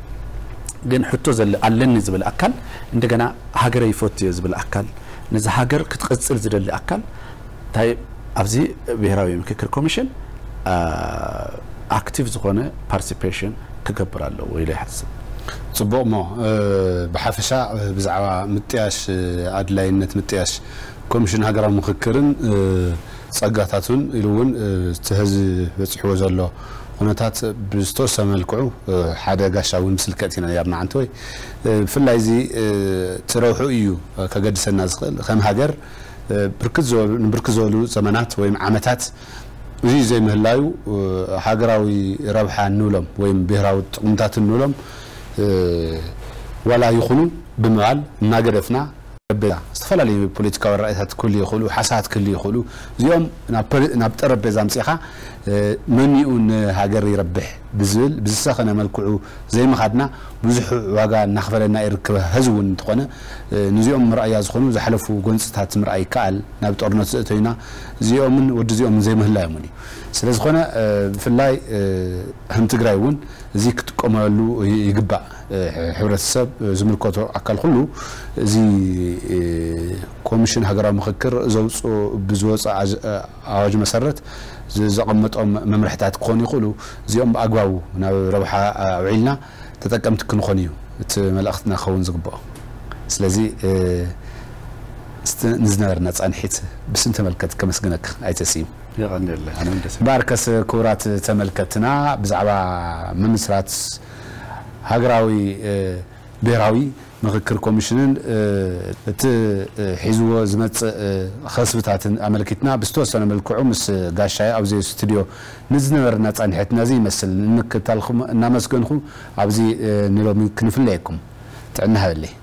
ግን ሕቶ ዘለ ኣለኒ ዝብል ኣካል፣ እንደገና ሃገረ ይፈቱ እየ ዝብል ኣካል፣ ነዚ ሃገር ክትቕጽል ዝደሊ ኣካል እንታይ ኣብዚ ብሔራዊ ምክክር ኮሚሽን ኣክቲቭ ዝኾነ ፓርቲሲፔሽን ክገብር ኣለዎ ኢለ ይሓስብ። ጽቡቕ እሞ ብሓፈሻ ብዛዕባ ምጥያሽ ኣድላይነት ምጥያሽ ኮሚሽን ሃገራዊ ምክክርን ጸጋታቱን ኢሉ እውን እቲ ህዝቢ በፂሕዎ ዘሎ ኩነታት ብዝተወሰነ መልክዑ ሓደ ጋሻ እውን ብስልከት ኢና ነርና ዓንተ ወይ ብፍላይ እዚ እቲ ረብሑ እዩ ከገድሰና ዝኽእል ከም ሃገር ብርክት ዝበሉ ዘመናት ወይም ዓመታት እዚ ዘይምህላዩ ሃገራዊ ረብሓ እንብሎም ወይም ብሄራዊ ጥቕምታት እንብሎም ዋላ ይኹኑ ብምባል እናገደፍና ጠረጴዛ ዝተፈላለዩ ፖለቲካዊ ራእይታት ክህሉ ይኽእሉ፣ ሓሳባት ክህሉ ይኽእሉ። እዚኦም ናብ ጠረጴዛ ኣምፂእኻ መኒኡ ንሃገር ይረብሕ ብዝብል ብዝሰኸነ መልክዑ ዘይምኻድና ብዙሕ ዋጋ እናኽፈለና ይርከብ። ህዝቢ እውን እንተኾነ ንዚኦም መርኣያ ዝኾኑ ዝሓለፉ ጎንፅታት ምርኣይ ይከኣል። ናብ ጦርነት ዘእተዩና እዚኦምን ወዲ እዚኦምን ዘይምህላዮም እውን እዩ። ስለዝኾነ ብፍላይ ከም ትግራይ እውን እዚ ክጥቀመሉ ይግባእ። ሕብረተሰብ ዝምልከቶ ኣካል ኩሉ እዚ ኮሚሽን ሃገራዊ ምክክር ዘውፅኦ ብዝወፀ ኣዋጅ መሰረት ዘቐመጦም መምርሕታት ክኾኑ ይኽእሉ። እዚኦም ብኣግባቡ ናብ ረብሓ ኣውዒልና ተጠቀምቲ ክንኾን እዩ እቲ መልእኽትና ክኸውን ዝግብኦ። ስለዚ ንዝነበርና ፃንሒት ብስም ተመልከት ከመስግነካ ኣይተስእዩ። የቐንየለይ። ባርከስ ክቡራት ተመልከትና ብዛዕባ ምምስራት ሃገራዊ ብሔራዊ ምክክር ኮሚሽንን እቲ ሒዝዎ ዝመፅእ ከስብታትን ኣመልኪትና ብዝተወሰነ መልክዑ ምስ ጋሻይ ኣብዚ ስቱዲዮ ንዝነበርና ፃንሒትና እዚ ይመስል። ንምክትታልኩም እናመስገንኩ ኣብዚ ንሎሚ ክንፍለየኩም ጥዕና ሃበለይ።